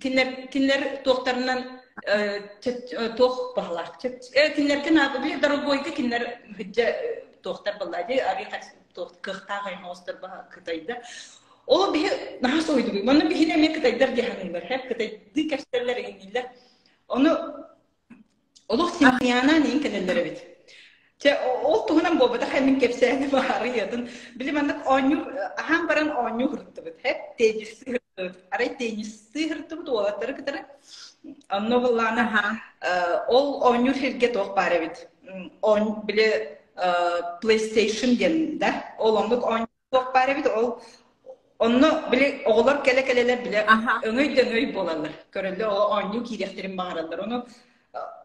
S2: кинилэр кинилэр туохтарынан туох баһылаах. Кинилэргэ наада били дорогойга кинилэр туохтар балла дии ари туох кыахтаах оҥостор кытайда. Ол биһи наһаа соһуйдубут. Манна биһини эмиэ кытайдар дии саныыллар. Хэп кытайдыы кэпсэтэллэр иҥнииллэр. Ону олох семьянаан иин кэлэллэр эбит. Чэ, ол туһунан буолбатах мин кэпсээним арыйатын. Били маннык оонньуур, аһаан баран оонньуу һырыттыбыт. Хэп теннистыы һырыттыбыт. Арай теннистыы һырыттыбыт уолаттары кытары. Онно былаана ол оонньуур сиргэ туох баар эбит. Били PlayStation диэн да, ол оннук оонньуу туох баар эбит ол онно били оҕолор кэлэ-кэлэлэр бile өҥөй да өҥөй буолаллар көрөллөр ол оонньуу киириэхтэрин баҕараллар ону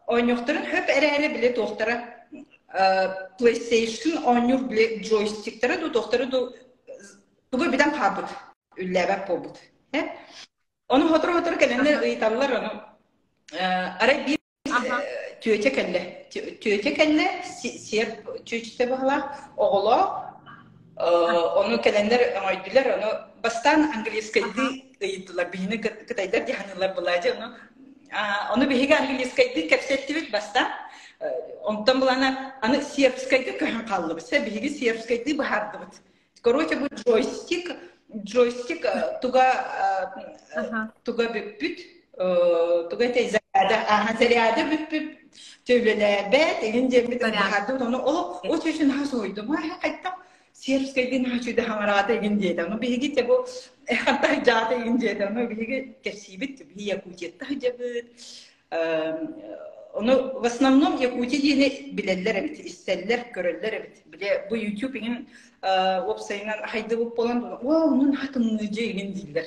S2: оонньуохтарын хөп эрээри били туохтара PlayStation оонньуур били джойстиктара дуу туохтара дуу тугу бүтэн хаалбыт үллээбэт буолбут ону сотору-сотору кэлэннэр ыйыталлар ону арай биир Түөтэ кэллэ. Түөтэ кэллэ, сиэп чүөчүтэ быһалаах, оҕолоох. Ону кэлэннэр өҥөйдүлэр, ону бастаан английскайдыы ыйыттылар. Биһини кытайдар дии саныыллар былаадьы. Ону ону биһиги английскайдыы кэпсэттибит бастаан. Онтон былаана аны сербскайга көһөн хааллыбыт. Биһиги сербскайдыы быһаардыбыт. Короче, бу джойстик, джойстик туга туга бүппүт, туга этэй заряда, аха заряда бүппүт, төлөлөөбөт, игин диэммит баһардыбыт, ону ол ол чөчүн наһаа соһуйдум, хайдах сербскайдыы наһаа үчүгэй хаҥараата игин диэтэ. Ону биһиги те бу ханта дьаата игин диэтэ. Ону биһиги кэпсиибит, биһи Якутияттан сылдьабыт, Ону в основном Якутия диэни билэллэр эбит, истэллэр, көрөллөр эбит. Бile бу YouTube иҥин уопсайынан хайдыбыт буолан, оо, онун хатымныдьы иҥин дииллэр.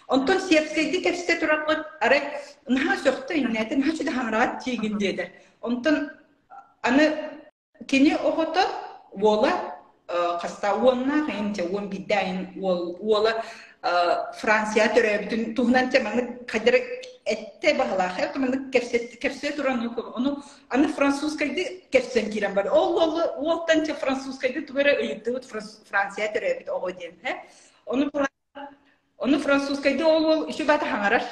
S2: Онтон сербскайды кэпсэтэ тураппыт, арай наһаа сөхтө иннээтэ, наһаа чуда хаҥараат тиигин диэтэ. Онтон аны Кини оҕото уола хаста уоннаах иһин чэ 11 айын уол уола Франция төрөөбүтүн туһунан чэ маннык хайдара эттэ баһылаах э маннык кэпсээ туран ону аны французскайды кэпсэн киирэн бар ол уол уолтан чэ французскайды тугу эрэ ыйыттыбыт Франция төрөөбүт оҕо диэн э ону ону французскайды ол уол үчүгэй хаҥарар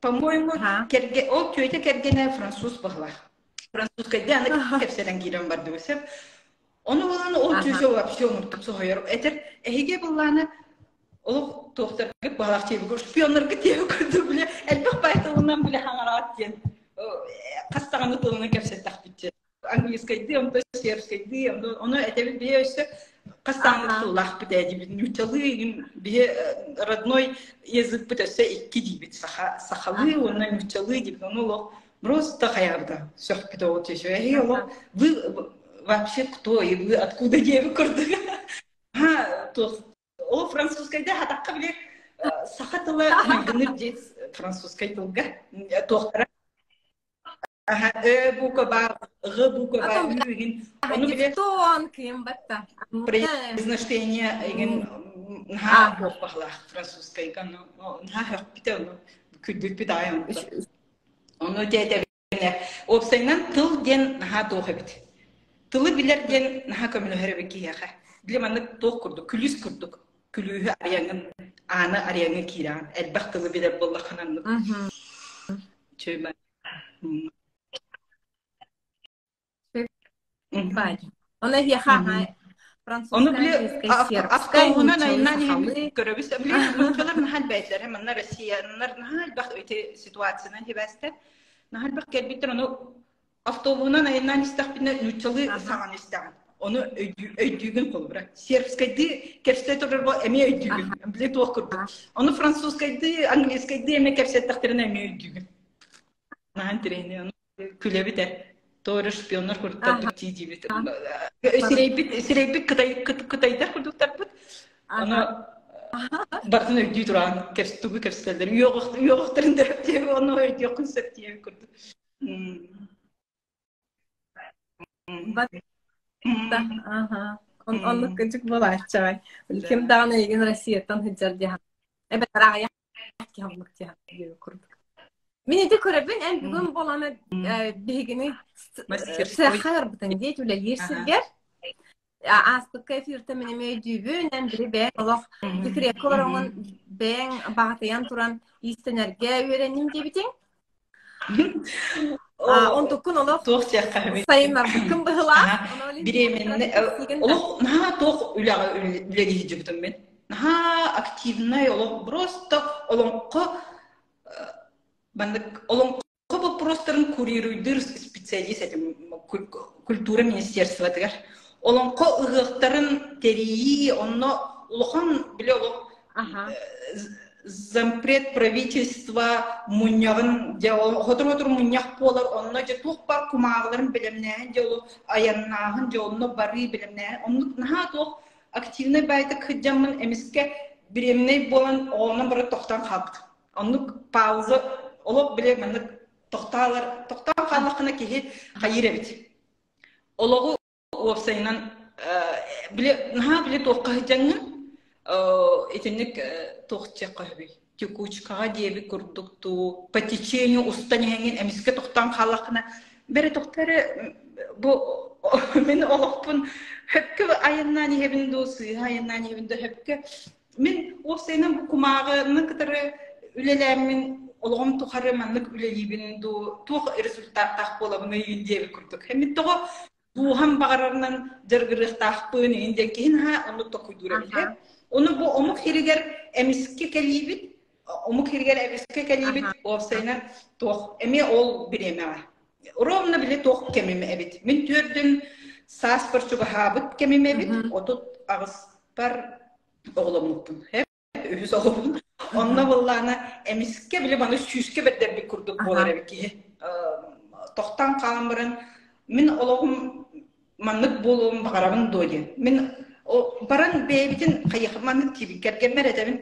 S2: по-моему кэргэ ол түөтэ кэргэнэ француз баһылаах Французскайдыы аны кэпсэтэн киирэн бардыбыт сөп. Ону булан ол түөсө вообще омуртук соһуйар. Этэр эһиги быллааны олох туохтаргыт баалаах тиэбик, шпионнаргыт тиэбик курдук биле элбэх баай тылынан биле хаҥараат диэн хас даҕаны тылынан кэпсэттэхпит диэн. Английскайдыы, онто сербскайдыы, ону этэбит биһи өссө хас даҕаны тыллаахпыт ээ диибит. Нууччалыы игин биһи родной языкпыт өссө икки диибит. Саха, сахалыы уонна нууччалыы диибит. Ону олох. Просто хайаабыта сөхпүтэ ол чече. Эй, олох вы вообще кто и вы откуда диэби курдук. Ха, туох ол французскайда хатахха били саха тыла майгыныр диэт французскай тылга туохтара Э бука бар, Г бука бар, игин. Ону биле
S1: Диктон ким батта.
S2: Произношение игин наһаа туох французскайга наһаа хөхпүтэ ону күлбүппүт аайы онто. Ону тиэтэбинэ уопсайынан тыл диэн наһаа туох эбит. Тылы билэр диэн наһаа көмөлөһөр эбит киһиэхэ. Били маннык туох курдук, күлүүс курдук. Күлүүһү арыйаҥын, ааны арыйаҥын киирэҕин. Элбэх тылы билэр буоллаххына оннук. Чөй
S1: Ону эһиэхэ
S2: Ону били автобуһунан айаннаан иһэн көрөбүс. Били нууччалар наһаа элбээтилэр. Манна Россияннар наһаа элбэх ити ситуациянан сибээстэр. Наһаа элбэх кэлбиттэр. Ону автобуһунан айаннаан истэхпинэ нууччалыы саҥаны истэҕин. Ону өйдүүгүн холобура. Сербскайдыы кэпсэтэ турар бо эмиэ өйдүүгүн. Били туох курдук. Ону французскайдыы, английскайдыы эмиэ кэпсэттэхтэринэ эмиэ өйдүүгүн. Наһаа интэриэһинэй. Ону күлэбит ээ. Тоҕо шпионнар курдуктарбыт дии диибит. Сирэйбит, сирэйбит кытай, кытайдар курдуктарбыт. Ону барытын өйдүү туран тугу кэпсэтэллэр. Үөҕөхтөрүн да ону өйдүөххүн сөп диэбит курдук.
S1: Оннук кыдьык буолааччы. Ким даҕаны эйигин Россияттан сылдьар диэн. Эбэтэр аҕыйах киһи диэн курдук. Мин ити көрөбүн, эн бүгүн буолана биһигини сыахха барбытын диэт үлэлиир сиргэр. Ааспыкка эфиртэ мин эмиэ өйдүүбүн, эн били бэйэҥ олох декреккэ олороҥун бэйэҥ баҕатыйан туран иистэнэргэ үөрэнним диэбитиҥ. Онтуккун олох
S2: туох диэххэ
S1: сайыннарбыккын быһылаах.
S2: Беременна олох наһаа туох үлэҕэ үлэлии сылдьыбытым мин. Наһаа активнай олох просто олоҥхо маннык олоҥхо боппуруостарын курируйдуур специалист этим культура министерствотыгар. Олоҥхо ыһыахтарын тэрийии онно улахан били олох зампред правительства мунньаҕын дьэ сотору-сотору мунньах буолар онно дьэ туох баар кумааҕыларын бэлэмнээһин дьэ олох айаннааһын дьэ онно барыы бэлэмнээһин оннук наһаа туох активнай баайтык сылдьаммын эмискэ беременнай буолан оҕонон бары тохтоон хаалбытым. Оннук пауза олох били маннык тохтоолар тохтоон хааллаххына киһи хайыыр эбит. Олоҕу уопсайынан били наһаа били туохха сылдьаҥҥын итинник туох диэххэ сөбүй текучкаҕа диэбит курдук дуу по течению устан иһэҥҥин эмискэ тохтоон хааллаххына бэрэ тохто эрэ бу мин олохпун сөпкө айаннаан иһэбин дуу сыыһа айаннаан иһэбин дуу сөпкө мин уопсайынан бу кумааҕыны кытары үлэлээммин олоҕум тухары маннык үлэлиибин дуу туох результаттаах буолабыный диэбит курдук мин тоҕо дууһам баҕарарынан дьарыгырыахтаахпын иһин диэн киһи наһаа оннук толкуйдуур эбит Ону бу омук сиригэр эмискэ кэлиибит, омук сиригэр эмискэ кэлиибит уопсайынан туох эмиэ ол бириэмэҕэ. Ровно били туох кэмим эбит. Мин түөрдүн сааспар чугаһаабыт кэмим эбит, 38-пар оҕоломмуппун. Үһүс оҕобун. Онно буоллаҕына эмискэ били маны сүүскэ бэрдэрбит курдук буолар эбит киһи. Тохтоон хаалан баран мин олоҕум маннык буолуон баҕарабын дуо диэн. Мин баран бэйэбитин хайыха маннык диибин кэргэммэр этэбин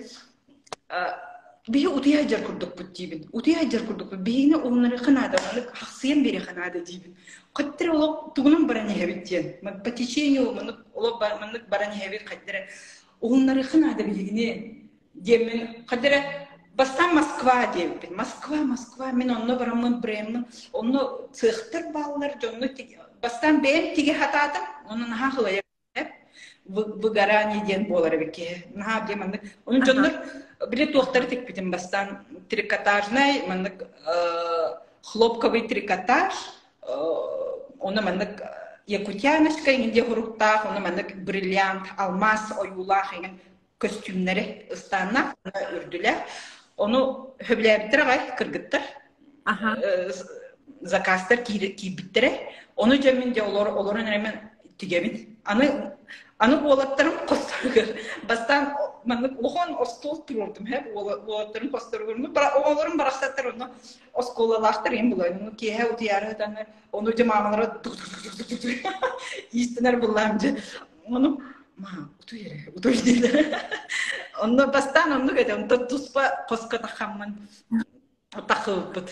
S2: биһи утуйа сылдьар курдукпут диибин. Утуйа сылдьар курдукпут. Биһигини уһуннарыахха наада, маннык хахсыйан биэриэххэ наада диибин. Хоть олох тугунан баран иһэбит диэн. По течению маннык олох маннык баран иһэбит хайдара уһуннарыахха наада биһигини диэммин хайда эрэ бастаан Москва диэбиппин Москва Москва мин онно бараммын бреммин онно цехтар бааллар дьонно бастаан бэйэм тигэ хатаатым онно наһаа хылайар выгорание диэн буолар эбит киһи наһаа диэн маннык ону дьоннор били туохтары тикпитим бастаан трикотажнай маннык хлопковый трикотаж Ону маннык якутяночка иҥин диэн суруктаах, ону маннык бриллиант, алмаас ойуулаах иҥин көстүүмнэри ыстааннаах үрдүлээх. Ону сөбүлээбиттэр аҕай кыргыттар. Заказтар киирбиттэрэ. Ону дьэ мин дьэ олорон эрэ мен тигэбин. Аны Аны уолаттарым хосторугар бастаан маннык улахан остуол туруордум һэ уолаттарым хосторугар оҕолорум барахсаттар онно оскуолалаахтар иһин булан ону киэһэ утуйаары сытаннар ону дьэ маамалара иистэнэр буллаам дьэ ону маа утуй эрэ утуй дииллэр онно бастаан оннук этэ онтон туспа хоско тахаммын тахыбыппыт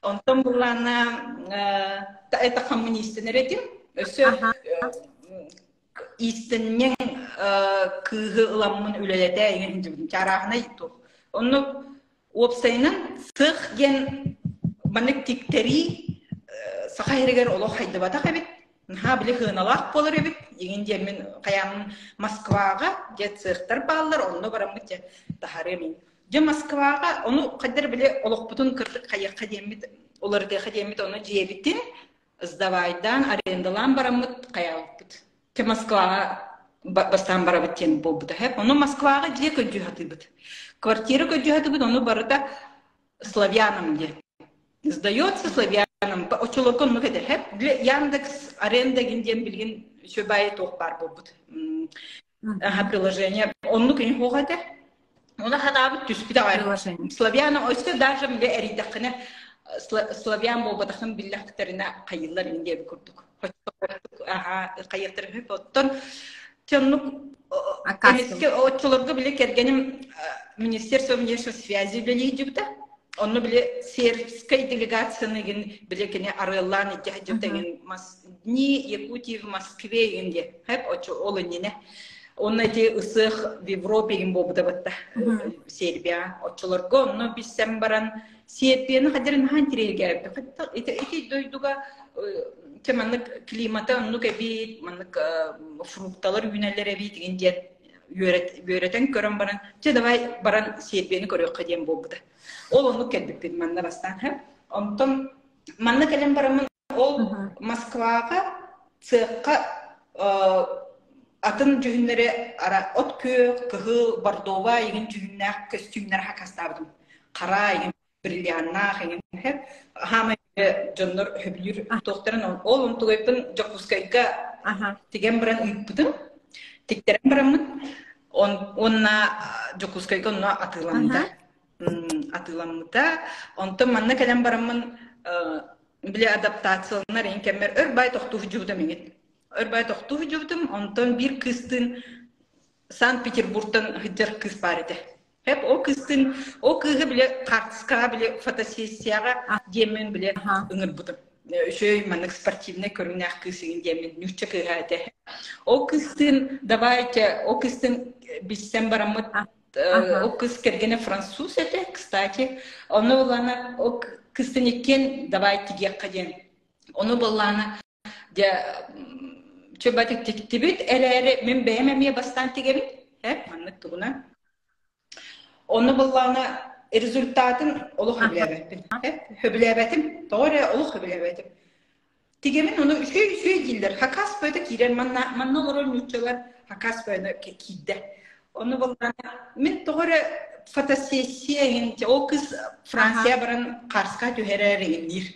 S2: Онтон буллаана это коммунистинер этим. Өссө иистэнньэҥ кыыһы ыламмын үлэлэтэ иҥин чарааһынай туох. Онно уопсайынан сыах диэн маннык тиктэрии саха сиригэр олох хайдыбатах эбит. Наһаа били хыаналаах буолар эбит. Иҥин диэммин хайааммын Москваҕа дьэ цехтар бааллар, онно бараммыт дьэ таһарыам. Дьэ Москваҕа ону хайдар били олохпутун кырдык хайыахха диэммит, уларытыахха диэммит ону дьиэбитин сдавайдаан, арендалаан бараммыт хайаабыппыт. Дьэ Москваҕа бастаан барабыт диэн буолбута. Ону Москваҕа дьиэ көрдүү сатыыбыт. Квартира көрдүү сатыыбыт, ону барыта славянам диэн. Сдается славянам. Оччолорго оннук этэ. Яндекс аренда диэн билигин үчүгэй туох баар буолбут. Аха, приложение. Оннук ини хуох этэ. Оны ханаабыт түспүт аҕай. Славяна өссө даже бile эрийдэххинэ славян буолбатахын биллэхтэринэ хайыллар ин диэби курдук. Аха, хайыахтарын хөп. Оттон оннук эмискэ оччолорго бile кэргэним Министерство внешней связи үлэлиир Онно били сербскай делегацияны игин били кини арыаллаан илдьэ сылдьыбыта игин Дни Якутии в Москве игин диэ хэп очо ол иннинэ онно ити ысыах в Европе игин буолбута батта Сербия оччолорго онно билсэн баран Сербияны хадьарын наһаа интириэһиргээбит ити ити дойдуга те маннык климата оннук эбит маннык фрукталар үүнэллэр эбит игин диэн үөрэтэн көрөн баран, чэ давай баран Сербияны көрүөххэ диэн буолбута. Ол оннук кэлбиппит манна бастаан. Онтон манна кэлэн бараммын ол Москваҕа цехха атын дьүһүннэри ара от күөх, кыһыл, бордовай игин дьүһүннээх көстүүмнэр хакастаабытым. Хара игин бриллианнаах эҥин хаамай дьоннор сөбүлүүр туохтарын ол онтугайбын Дьокуускайга тигэн баран ыыппытым тиктэрэн бараммын уонна Дьокуускайга онно атыыламмыта атыыламмыта онтон манна кэлэн бараммын били адаптацияланар иһин кэммэр өр бай тохтуу сылдьыбытым иҥит өр бай тохтуу сылдьыбытым онтон биир кыыстыын Санкт-Петербургтан сылдьар кыыс баар этэ Эп ол кыыстын, ол кыыһы бile хаартыскаҕа бile фотосессияҕа диэммин бile ыҥырбытым. Үчүгэй маннык спортивнай көрүҥнээх кыыс игин диэммин нуучча кыыһа этэ. Ол кыыстыын давайте, ол кыыстын билсэн бараммыт ол кыыс кэргэнэ француз этэ, кстати. Онно буллаана ол кыыстын иккиэн давай тигиэххэ диэн. Ону буллаана дьэ чөбатик тиктибит эрээри мин бэйэм эмиэ бастаан тигэбин э маннык тугунан онно быллаана результатын олох сөбүлээбэппин э сөбүлээбэтим тоҕо эрэ олох сөбүлээбэтим тигэбин ону үчүгэй үчүгэй дииллэр хакас бөйөтө киирэр манна манна олорор нууччалар хакас бөйөнө киирдэ ону быллаана мин тоҕо эрэ фотосессия иһин ол кыз Франция баран Карска түһэрэр иҥинниир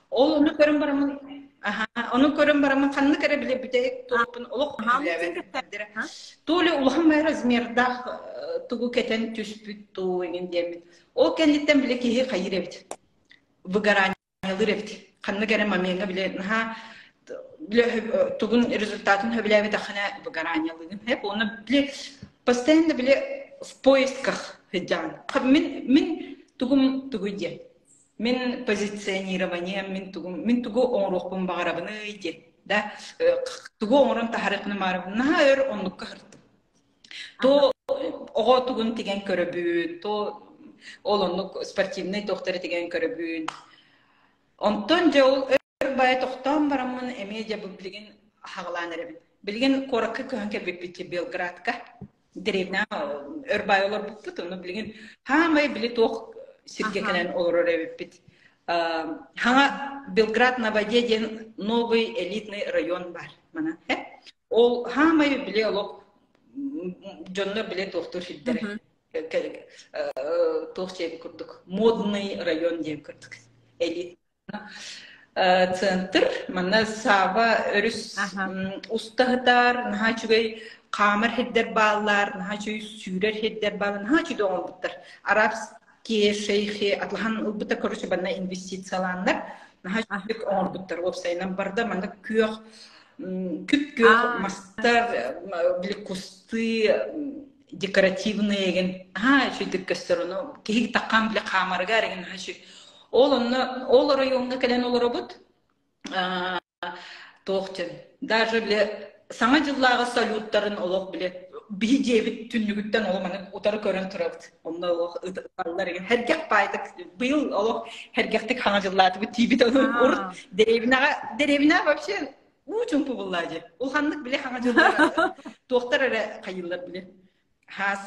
S2: Ол ону көрөн бараммын аха, ону көрөн бараммын ханнык эрэ били бүтэһик туохпун олох сөбүлээбэт. То ли улахан бай размердаах тугу кэтэн түспүт туу иҥин диэммит. Ол кэнниттэн били киһи хайыыр эбит. Выгораниялыыр эбит. Ханнык эрэ момеҥҥа били наһаа били тугун результатын сөбүлээбэтэххинэ выгораниялыыгын. Хэп уонна били постоянно били в поисках сылдьаҕын. Мин мин тугум тугуй диэн. Мин позиционирование, мин тугу, мин тугу оҥоруохпун баҕарабыный диэн, да, тугу оҥорон таһаарыахпын баҕарабын, наһаа өр оннукка сырыттым. То оҕо тугун тигэн көрөбүн, то ол оннук спортивнай туохтары тигэн көрөбүн. Онтон дьэ ол өр бая тохтоон бараммын эмиэ дьэ бу билигин хаҕалаан эрэбин. Билигин куоракка көһөн кэлбиппит Белградка. Дэриэбинэҕэ өр баай олорбуппут, ону билигин хаамай били туох сиргэ кэлэн олорор эбиппит. Хаҥа Белград на воде диэн новый элитный район бар мана. Ол хаамай били олох дьоннор били туохтуур сирдэрэ. Туох диэн курдук модный район диэн курдук элит. центр. Манна Сава өрүс устаһытар, наһаа үчүгэй хаамар сирдэр бааллар, наһаа үчүгэй сүүрэр сирдэр бааллар, наһаа үчүгэй оҥорбуттар. Арабские шейхи атлаһан ылбыта, короче, манна инвестициялааннар наһаа үчүгэй оҥорбуттар. Уопсайынан барда манна күөх күп-күөх мастар, били кусты декоративный эгин аһаа үчүгдүк көстөр ону киһи таххан били хаамарыгар эгин наһаа үчүгэй ол онно ол оройуоҥҥа кэлэн олоробут туох диэн даже били саҥа дьыллааҕы салюттарын олох били биһи дьиэбит түннүгүттэн олох маны утары көрөн турабыт онно олох ыталлар эгин һэргэх баайдык быйыл олох һэргэхтик хаҥа дьыллаатыбыт тиийбит ону урут дэриэбинэҕэ дэриэбинэ вообще уу чумпу буллаа дьэ улаханнык били хаҥа дьыллар туохтар эрэ хайыыллар били хаас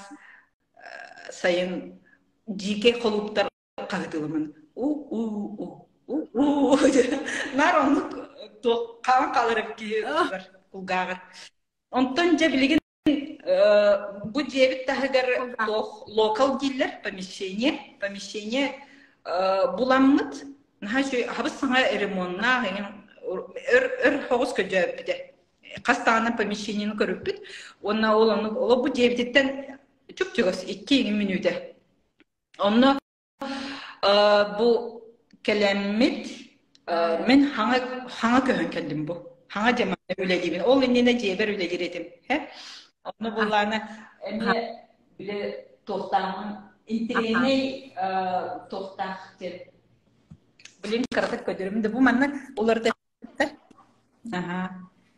S2: сайын дьиикэй холууптар хаһытыламын у у у у у наар оннук туох хаан хаалар киһи кулгааҕар онтон дьэ билигин Бу дьиэбит таһыгар туох локал дииллэр помещение помещение буламмыт наһаа үчүгэй хабыс саҥа ремоннаах эҥин өр өр соҕус көдьөөппүтэ хас даҕаны помещениены көрүппүт уонна ол оннук олох бу дьиэбититтэн чуп-чугас икки иҥин мүнүүтэ онно Бу кэлэммит мин хаҥа хаҥа көһөн кэллим бу. Хаҥа дьэ манна үлэлиибин. Ол иннинэ дьиэбэр үлэлиир этим. Онно буоллаҕына эмиэ били туохтааҕын интэриэһинэй туохтаах диэн блин кыратык көрдөрөмүн да бу маннык уларыта Аһаа.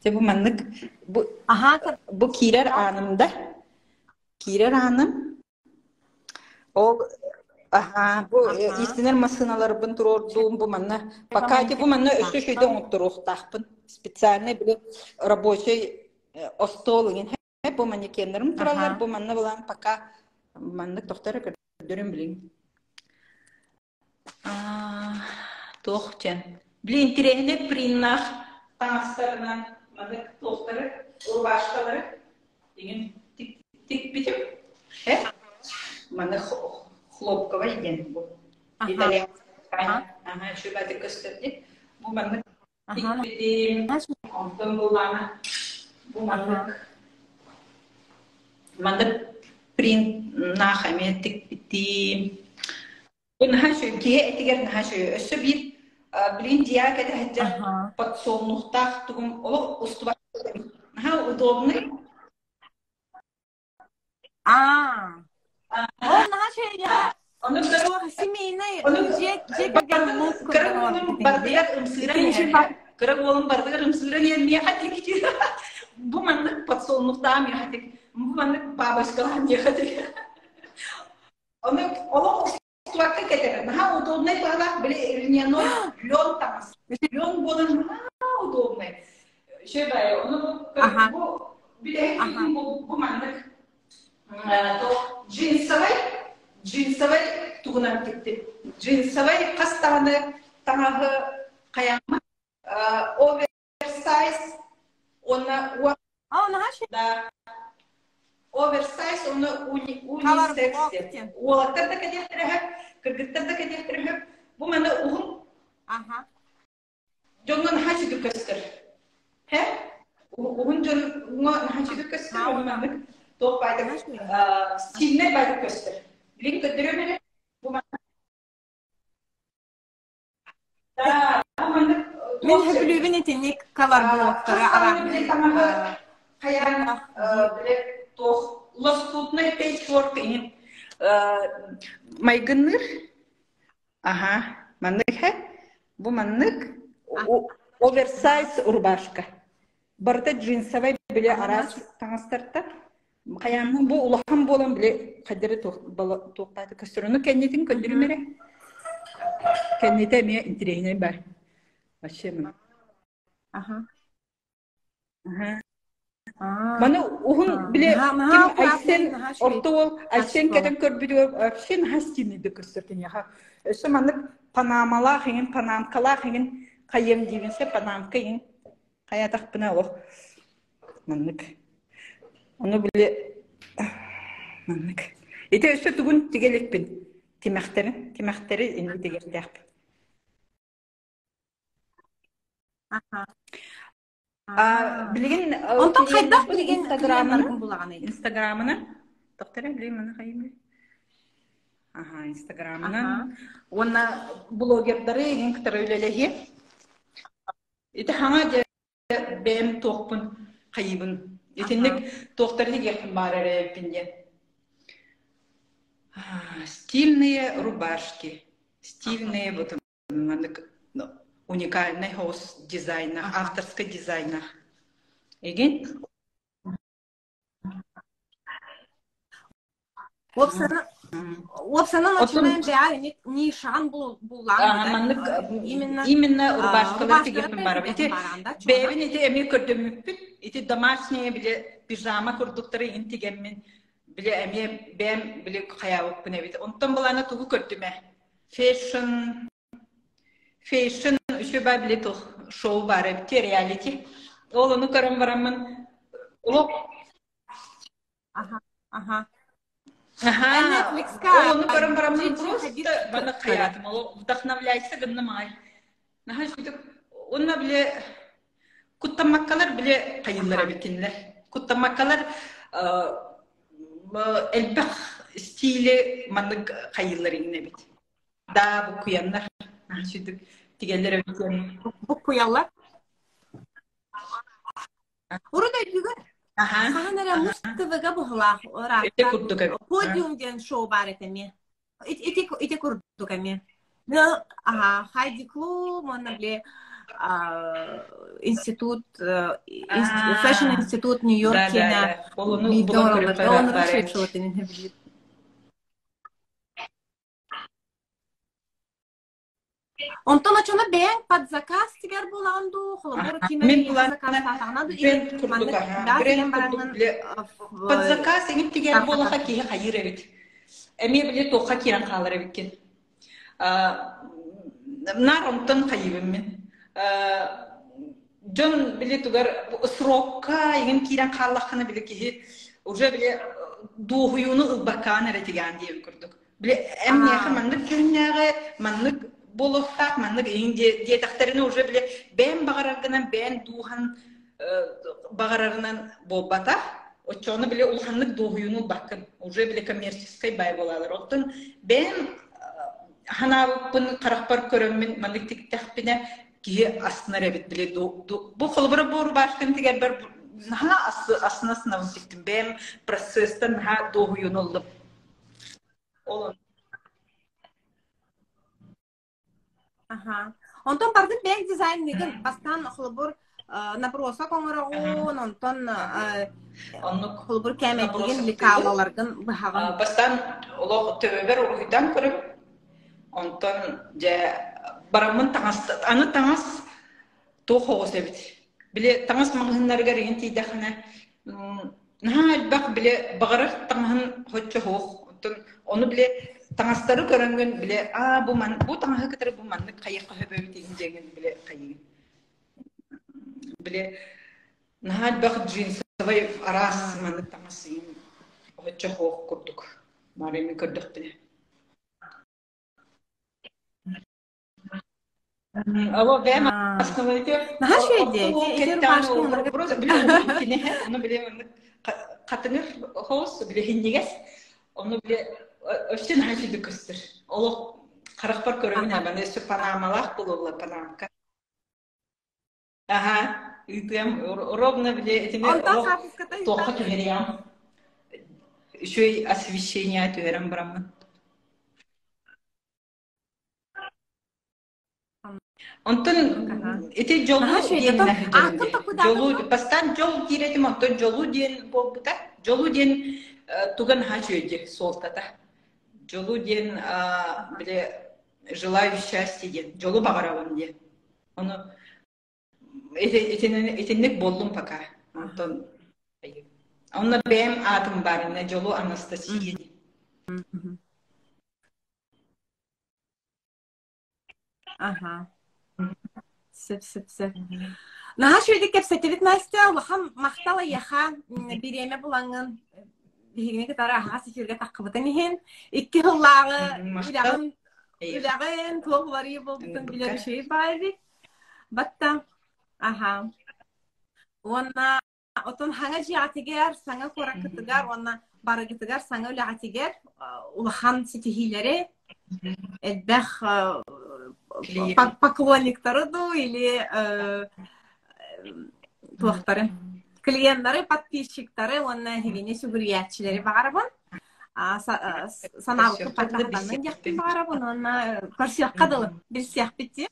S2: Дьэ бу маннык бу бу киирэр ааным да киирэр ааным Ол аһаа, бу иистэнэр массыыналарбын туруордуум, бу манна пока ити бу манна өссө үчүгэйдик оҥотторуохтаахпын. Специальный били рабочий остуол иҥин бу манекеннарым тураллар, бу манна былаан пока маннык тохтор көрдөрүм билин. Туох диэн били интэриэһинэй приннаах таҥастарынан маннык туохтары рубашкалары иҥин тикпитим э маны хлопковай диэн бу итальянскай аха үчүгэйдик көстөр дии бу маннык тикпитим онтон буллаана бу маннык маннык принтнаах эмиэ тикпитим Бу наһаа үчүгэй, киһи этигэр наһаа үчүгэй. Өссө биир билигин дьиэҕэ кэтэ сылдьар подсолнухтаах тугум олох устубат наһаа удобный.
S1: Аа. Ол наһаа үчүгэй
S2: Ону
S1: туох семейный дьиэ дьиэ кэргэн лук
S2: кыра уолум барытыгар ымсыыран иһэр. Кыра уолум барытыгар ымсыыран иһэр миэхэ тик бу маннык подсолнухтаах миэхэ тик бу маннык бабочкалаах миэхэ тик Ону олох устубакка кэтэрэ. Наһаа удобнай быһалаах, били льняной лен таҥас. Лен буолан наһаа удобнай. Шебай, ону бу бүтэһик бу бу маннык джинсовай джинсовай тугунан тиктим. Джинсовай хас даҕаны таҥаһы хайааммыт оверсайз уонна да оверсайз уонна унисекс диэн. Уолаттар да кэтиэхтэрэ сөп, кыргыттар да кэтиэхтэрэ сөп. Бу маны уһун дьоҥҥо наһаа үчүгэй көстөр. Һэ? Уһун дьоҥҥо наһаа үчүгэй көстөр, ону маннык туох баайдык стильнэй баайдык көстөр. Билигин көрдөрүөм эрэ. Бу маннык
S1: Мин сөбүлүүбүн итинник колорблоктары
S2: таҥаһы хайаан бile туох лоскутный пейсворк иһин майгынныыр аха маннык һэ бу маннык оверсайз рубашка барыта джинсовай бile араас таҥастартан Хайааммын бу улахан буолан били хайдары туохтааты көстөр. кэннитин көрдөрүм эрэ. Кэннитэ эмиэ интириэһинэй бар. Вообще
S1: Аха.
S2: Маны уһун били ким Айсен орто уол Айсен кэтэн көрбүтүгэр вообще наһаа стильныйдык көстөр киниэхэ. Өссө маннык панамалаах иҥин, панамкалаах иҥин хайыам диибин сэ панамка иҥин хайаатахпына олох Маннык. Ону били маннык. Ити өссө тугун тигэ иликпин. Тимэхтэрин, тимэхтэри инни тигэрдээхпин.
S1: Аха.
S2: А билигин
S1: Онтон хайдах
S2: клиеннэрбин
S1: билигин
S2: Инстаграмынан
S1: клиеннаргын булаҕыный?
S2: Инстаграмынан тохтор билигин маны хайым Аха, Инстаграмынан уонна блогердары иһин кытары үлэлэһиэм. Ити хаҥа дьэ бэйэм туохпун хайыыбын. Итинник туохтары тигиэхпин баар эрэ эбиппин диэн. Стильные рубашки. Стильные вот маннык уникальный хоус дизайнах, авторский дизайнах. Эгин?
S1: Уопсанан уопсанан очунан бэйэ эмит нишан буллаан
S2: Маннык
S1: именно
S2: именно рубашкалары
S1: рубашкалары
S2: тигиэхпин барабын. Ити
S1: тигиэхпин бараан да чуона.
S2: бэйэбин ити эмиэ көрдөммүппүт. Ити домашние били пижама курдуктары иһин тигэммин били эмиэ бэйэм били хайаабыппын эбит. Онтон былаана тугу көрдүм ээ? Фэшн фэшн үчүгэй били туох шоу баар эбит реалити. Ол ону көрөн бараммын олох
S1: Аха, аха.
S2: Аха,
S1: Netflix-ка
S2: ол ону көрөн бараммын
S1: Gigi Hadid
S2: просто маны
S1: көрөр.
S2: хайаатым, ол вдохновляйся гынным аҕай. Наһаа үчүгэй. Уонна били куттаммаккалар били хайыыллар эбит кинилэр. Куттаммаккалар элбэх стили маннык хайыыллар иҥнэ эбит. Да, буккуйаннар. Наһаа үчүгэй тигэллэр эбит.
S1: Буккуйаллар. Урут өйдүүгүн?
S2: Аха.
S1: Хаһан эрэ Муз ТВ-га быһылаах
S2: Ити
S1: ыраатта
S2: курдук эбит.
S1: Подиум диэн шоу баар этэ эмиэ. Ити, ити курдук эмиэ. Ну, аха, Хайди Клум, уонна били институт, фэшн институт
S2: Да,
S1: Нью-Йорк
S2: да,
S1: киэнэ
S2: да. Ол ону
S1: бииргэ
S2: булан
S1: оҥороллор.
S2: көрүөххэ
S1: Оннук
S2: баар
S1: үчүгэй
S2: эбит.
S1: шоу этин билиир. Онтон оччоно бэйэҥ под заказ тигэр буолаҕын дуу, холобур, ким эрэ
S2: Мин
S1: эйиэхэ заказтаатаҕына дуу, или
S2: бренд курдук
S1: маннык
S2: аһа,
S1: да
S2: бренд
S1: тигэн
S2: курдук
S1: бараҥҥын
S2: бile под заказ эҥин тигэр буолаха киһи хайыыр эбит. Эмиэ бile туохха киирэн хаалар эбиккин. Наар онтон хайыыбын мин. Дьон били тугар срокка эҥин киирэн хааллаххына били киһи уже били дуоһуйууну ылбаккаан эрэ тигээн диэбит курдук. Били эн миэхэ маннык дьүһүннээҕи, маннык буолуохтаах, маннык иһин диэтэхтэринэ уже били бэйэм баҕараргынан, бэйэм дууһан баҕарарынан буолбатах. Оччоҕуна били улаханнык дуоһуйууну ылбаккын. Уже били коммерческий бай буолалар. Оттон бэйэм ханаабыппын харахпар көрөммүн маннык тиктэхпинэ киһи астынар эбит били бу холобура бу рубашканы тигэрбэр наһаа астына астынабын тиктим бэйэм процесстан наһаа дуоһуйууну ыллым Ол
S1: Аха. Онтон бардын бэйэҥ дизайныгын бастаан холобур набросок оҥороҕун, онтон
S2: оннук
S1: холобур кээмэйдиигин,
S2: набросоктыыбын.
S1: лекалаларгын быһаҕын.
S2: Бастаан олох төбөбөр уруһуйдаан көрөбүн. Онтон дьэ бараммын таҥас аны таҥас туох оҕус эбит. Били таҥас маҕаһыыннарыгар иһин тиийдэххинэ наһаа элбэх били баҕарар таҥаһын соччо суох. Оттон ону били таҥастары көрөҥҥүн били аа бу ман бу таҥаһы кытары бу маннык хайыахха сөп эбит иһин диэҥҥин били хайыыгын. Били наһаа элбэх джинсовай араас маннык таҥас иһин соччо суох курдук. Бары мин көрдөхпүнэ. Алло, бэйэм основайте
S1: Наһаа үчүгэй
S2: орто
S1: ити
S2: уол
S1: ити
S2: кэттэҕин
S1: рубашка оннук
S2: просто били уһун киниһэ, ону били маннык хатыҥыр хоус, били иһинньигэс, ону били вообще наһаа үчүгэй көстөр. Олох харахпар көрөбүн ээ, маны өссө панамалаах буолулла панамка. Аха, ыытыам ровно били итини
S1: Онтон
S2: олох
S1: хаартыската
S2: туохха
S1: ыытан
S2: түһэриэҕим. Үчүгэй освещение түһэрэн бараммын. Онтон ити дьолу
S1: Наһаа үчүгэй.
S2: диэн
S1: Оттон
S2: сылдьабын
S1: ааккын
S2: дии.
S1: токудаатыҥ
S2: Дьолу
S1: дуо?
S2: бастаан дьол диир этим, онтон дьолу диэн буолбута. Дьолу диэн туга наһаа үчүгэй диир суолтата. Дьолу диэн били желаю счастья диэн, дьолу баҕарабын диэн. Ону итинник буоллум пока. Онтон онно бэйэм аатым баар иннэ дьолу Анастасия диэн.
S1: Аха. Сөп, сөп, сөп. Наһаа үчүгэйдик кэпсэтибит, Настя. Улахан махтал эйиэхэ бириэмэ булаҥҥын биһигини кытары аһаҕас эфиргэ таххыбытын иһин. Икки сыллааҕы
S2: Махтал.
S1: үлэҕин үлэҕин туох уларыйыы буолбутун билэр үчүгэй баай эбит. Батта. Аха. Уонна Отон хаҥа дьиэҕитигэр, саҥа куораккытыгар уонна барыгытыгар саҥа үлэҕитигэр улахан ситиһиилэри, элбэх поклонниктары дуу или туохтары, клиеннары, подписчиктары уонна эһигини сүгүрүйээччилэри баҕарабын. Санаабыккын паттахтаннын диэхпин баҕарабын уонна көрсүөххэ дылы, билсиэхпит дии.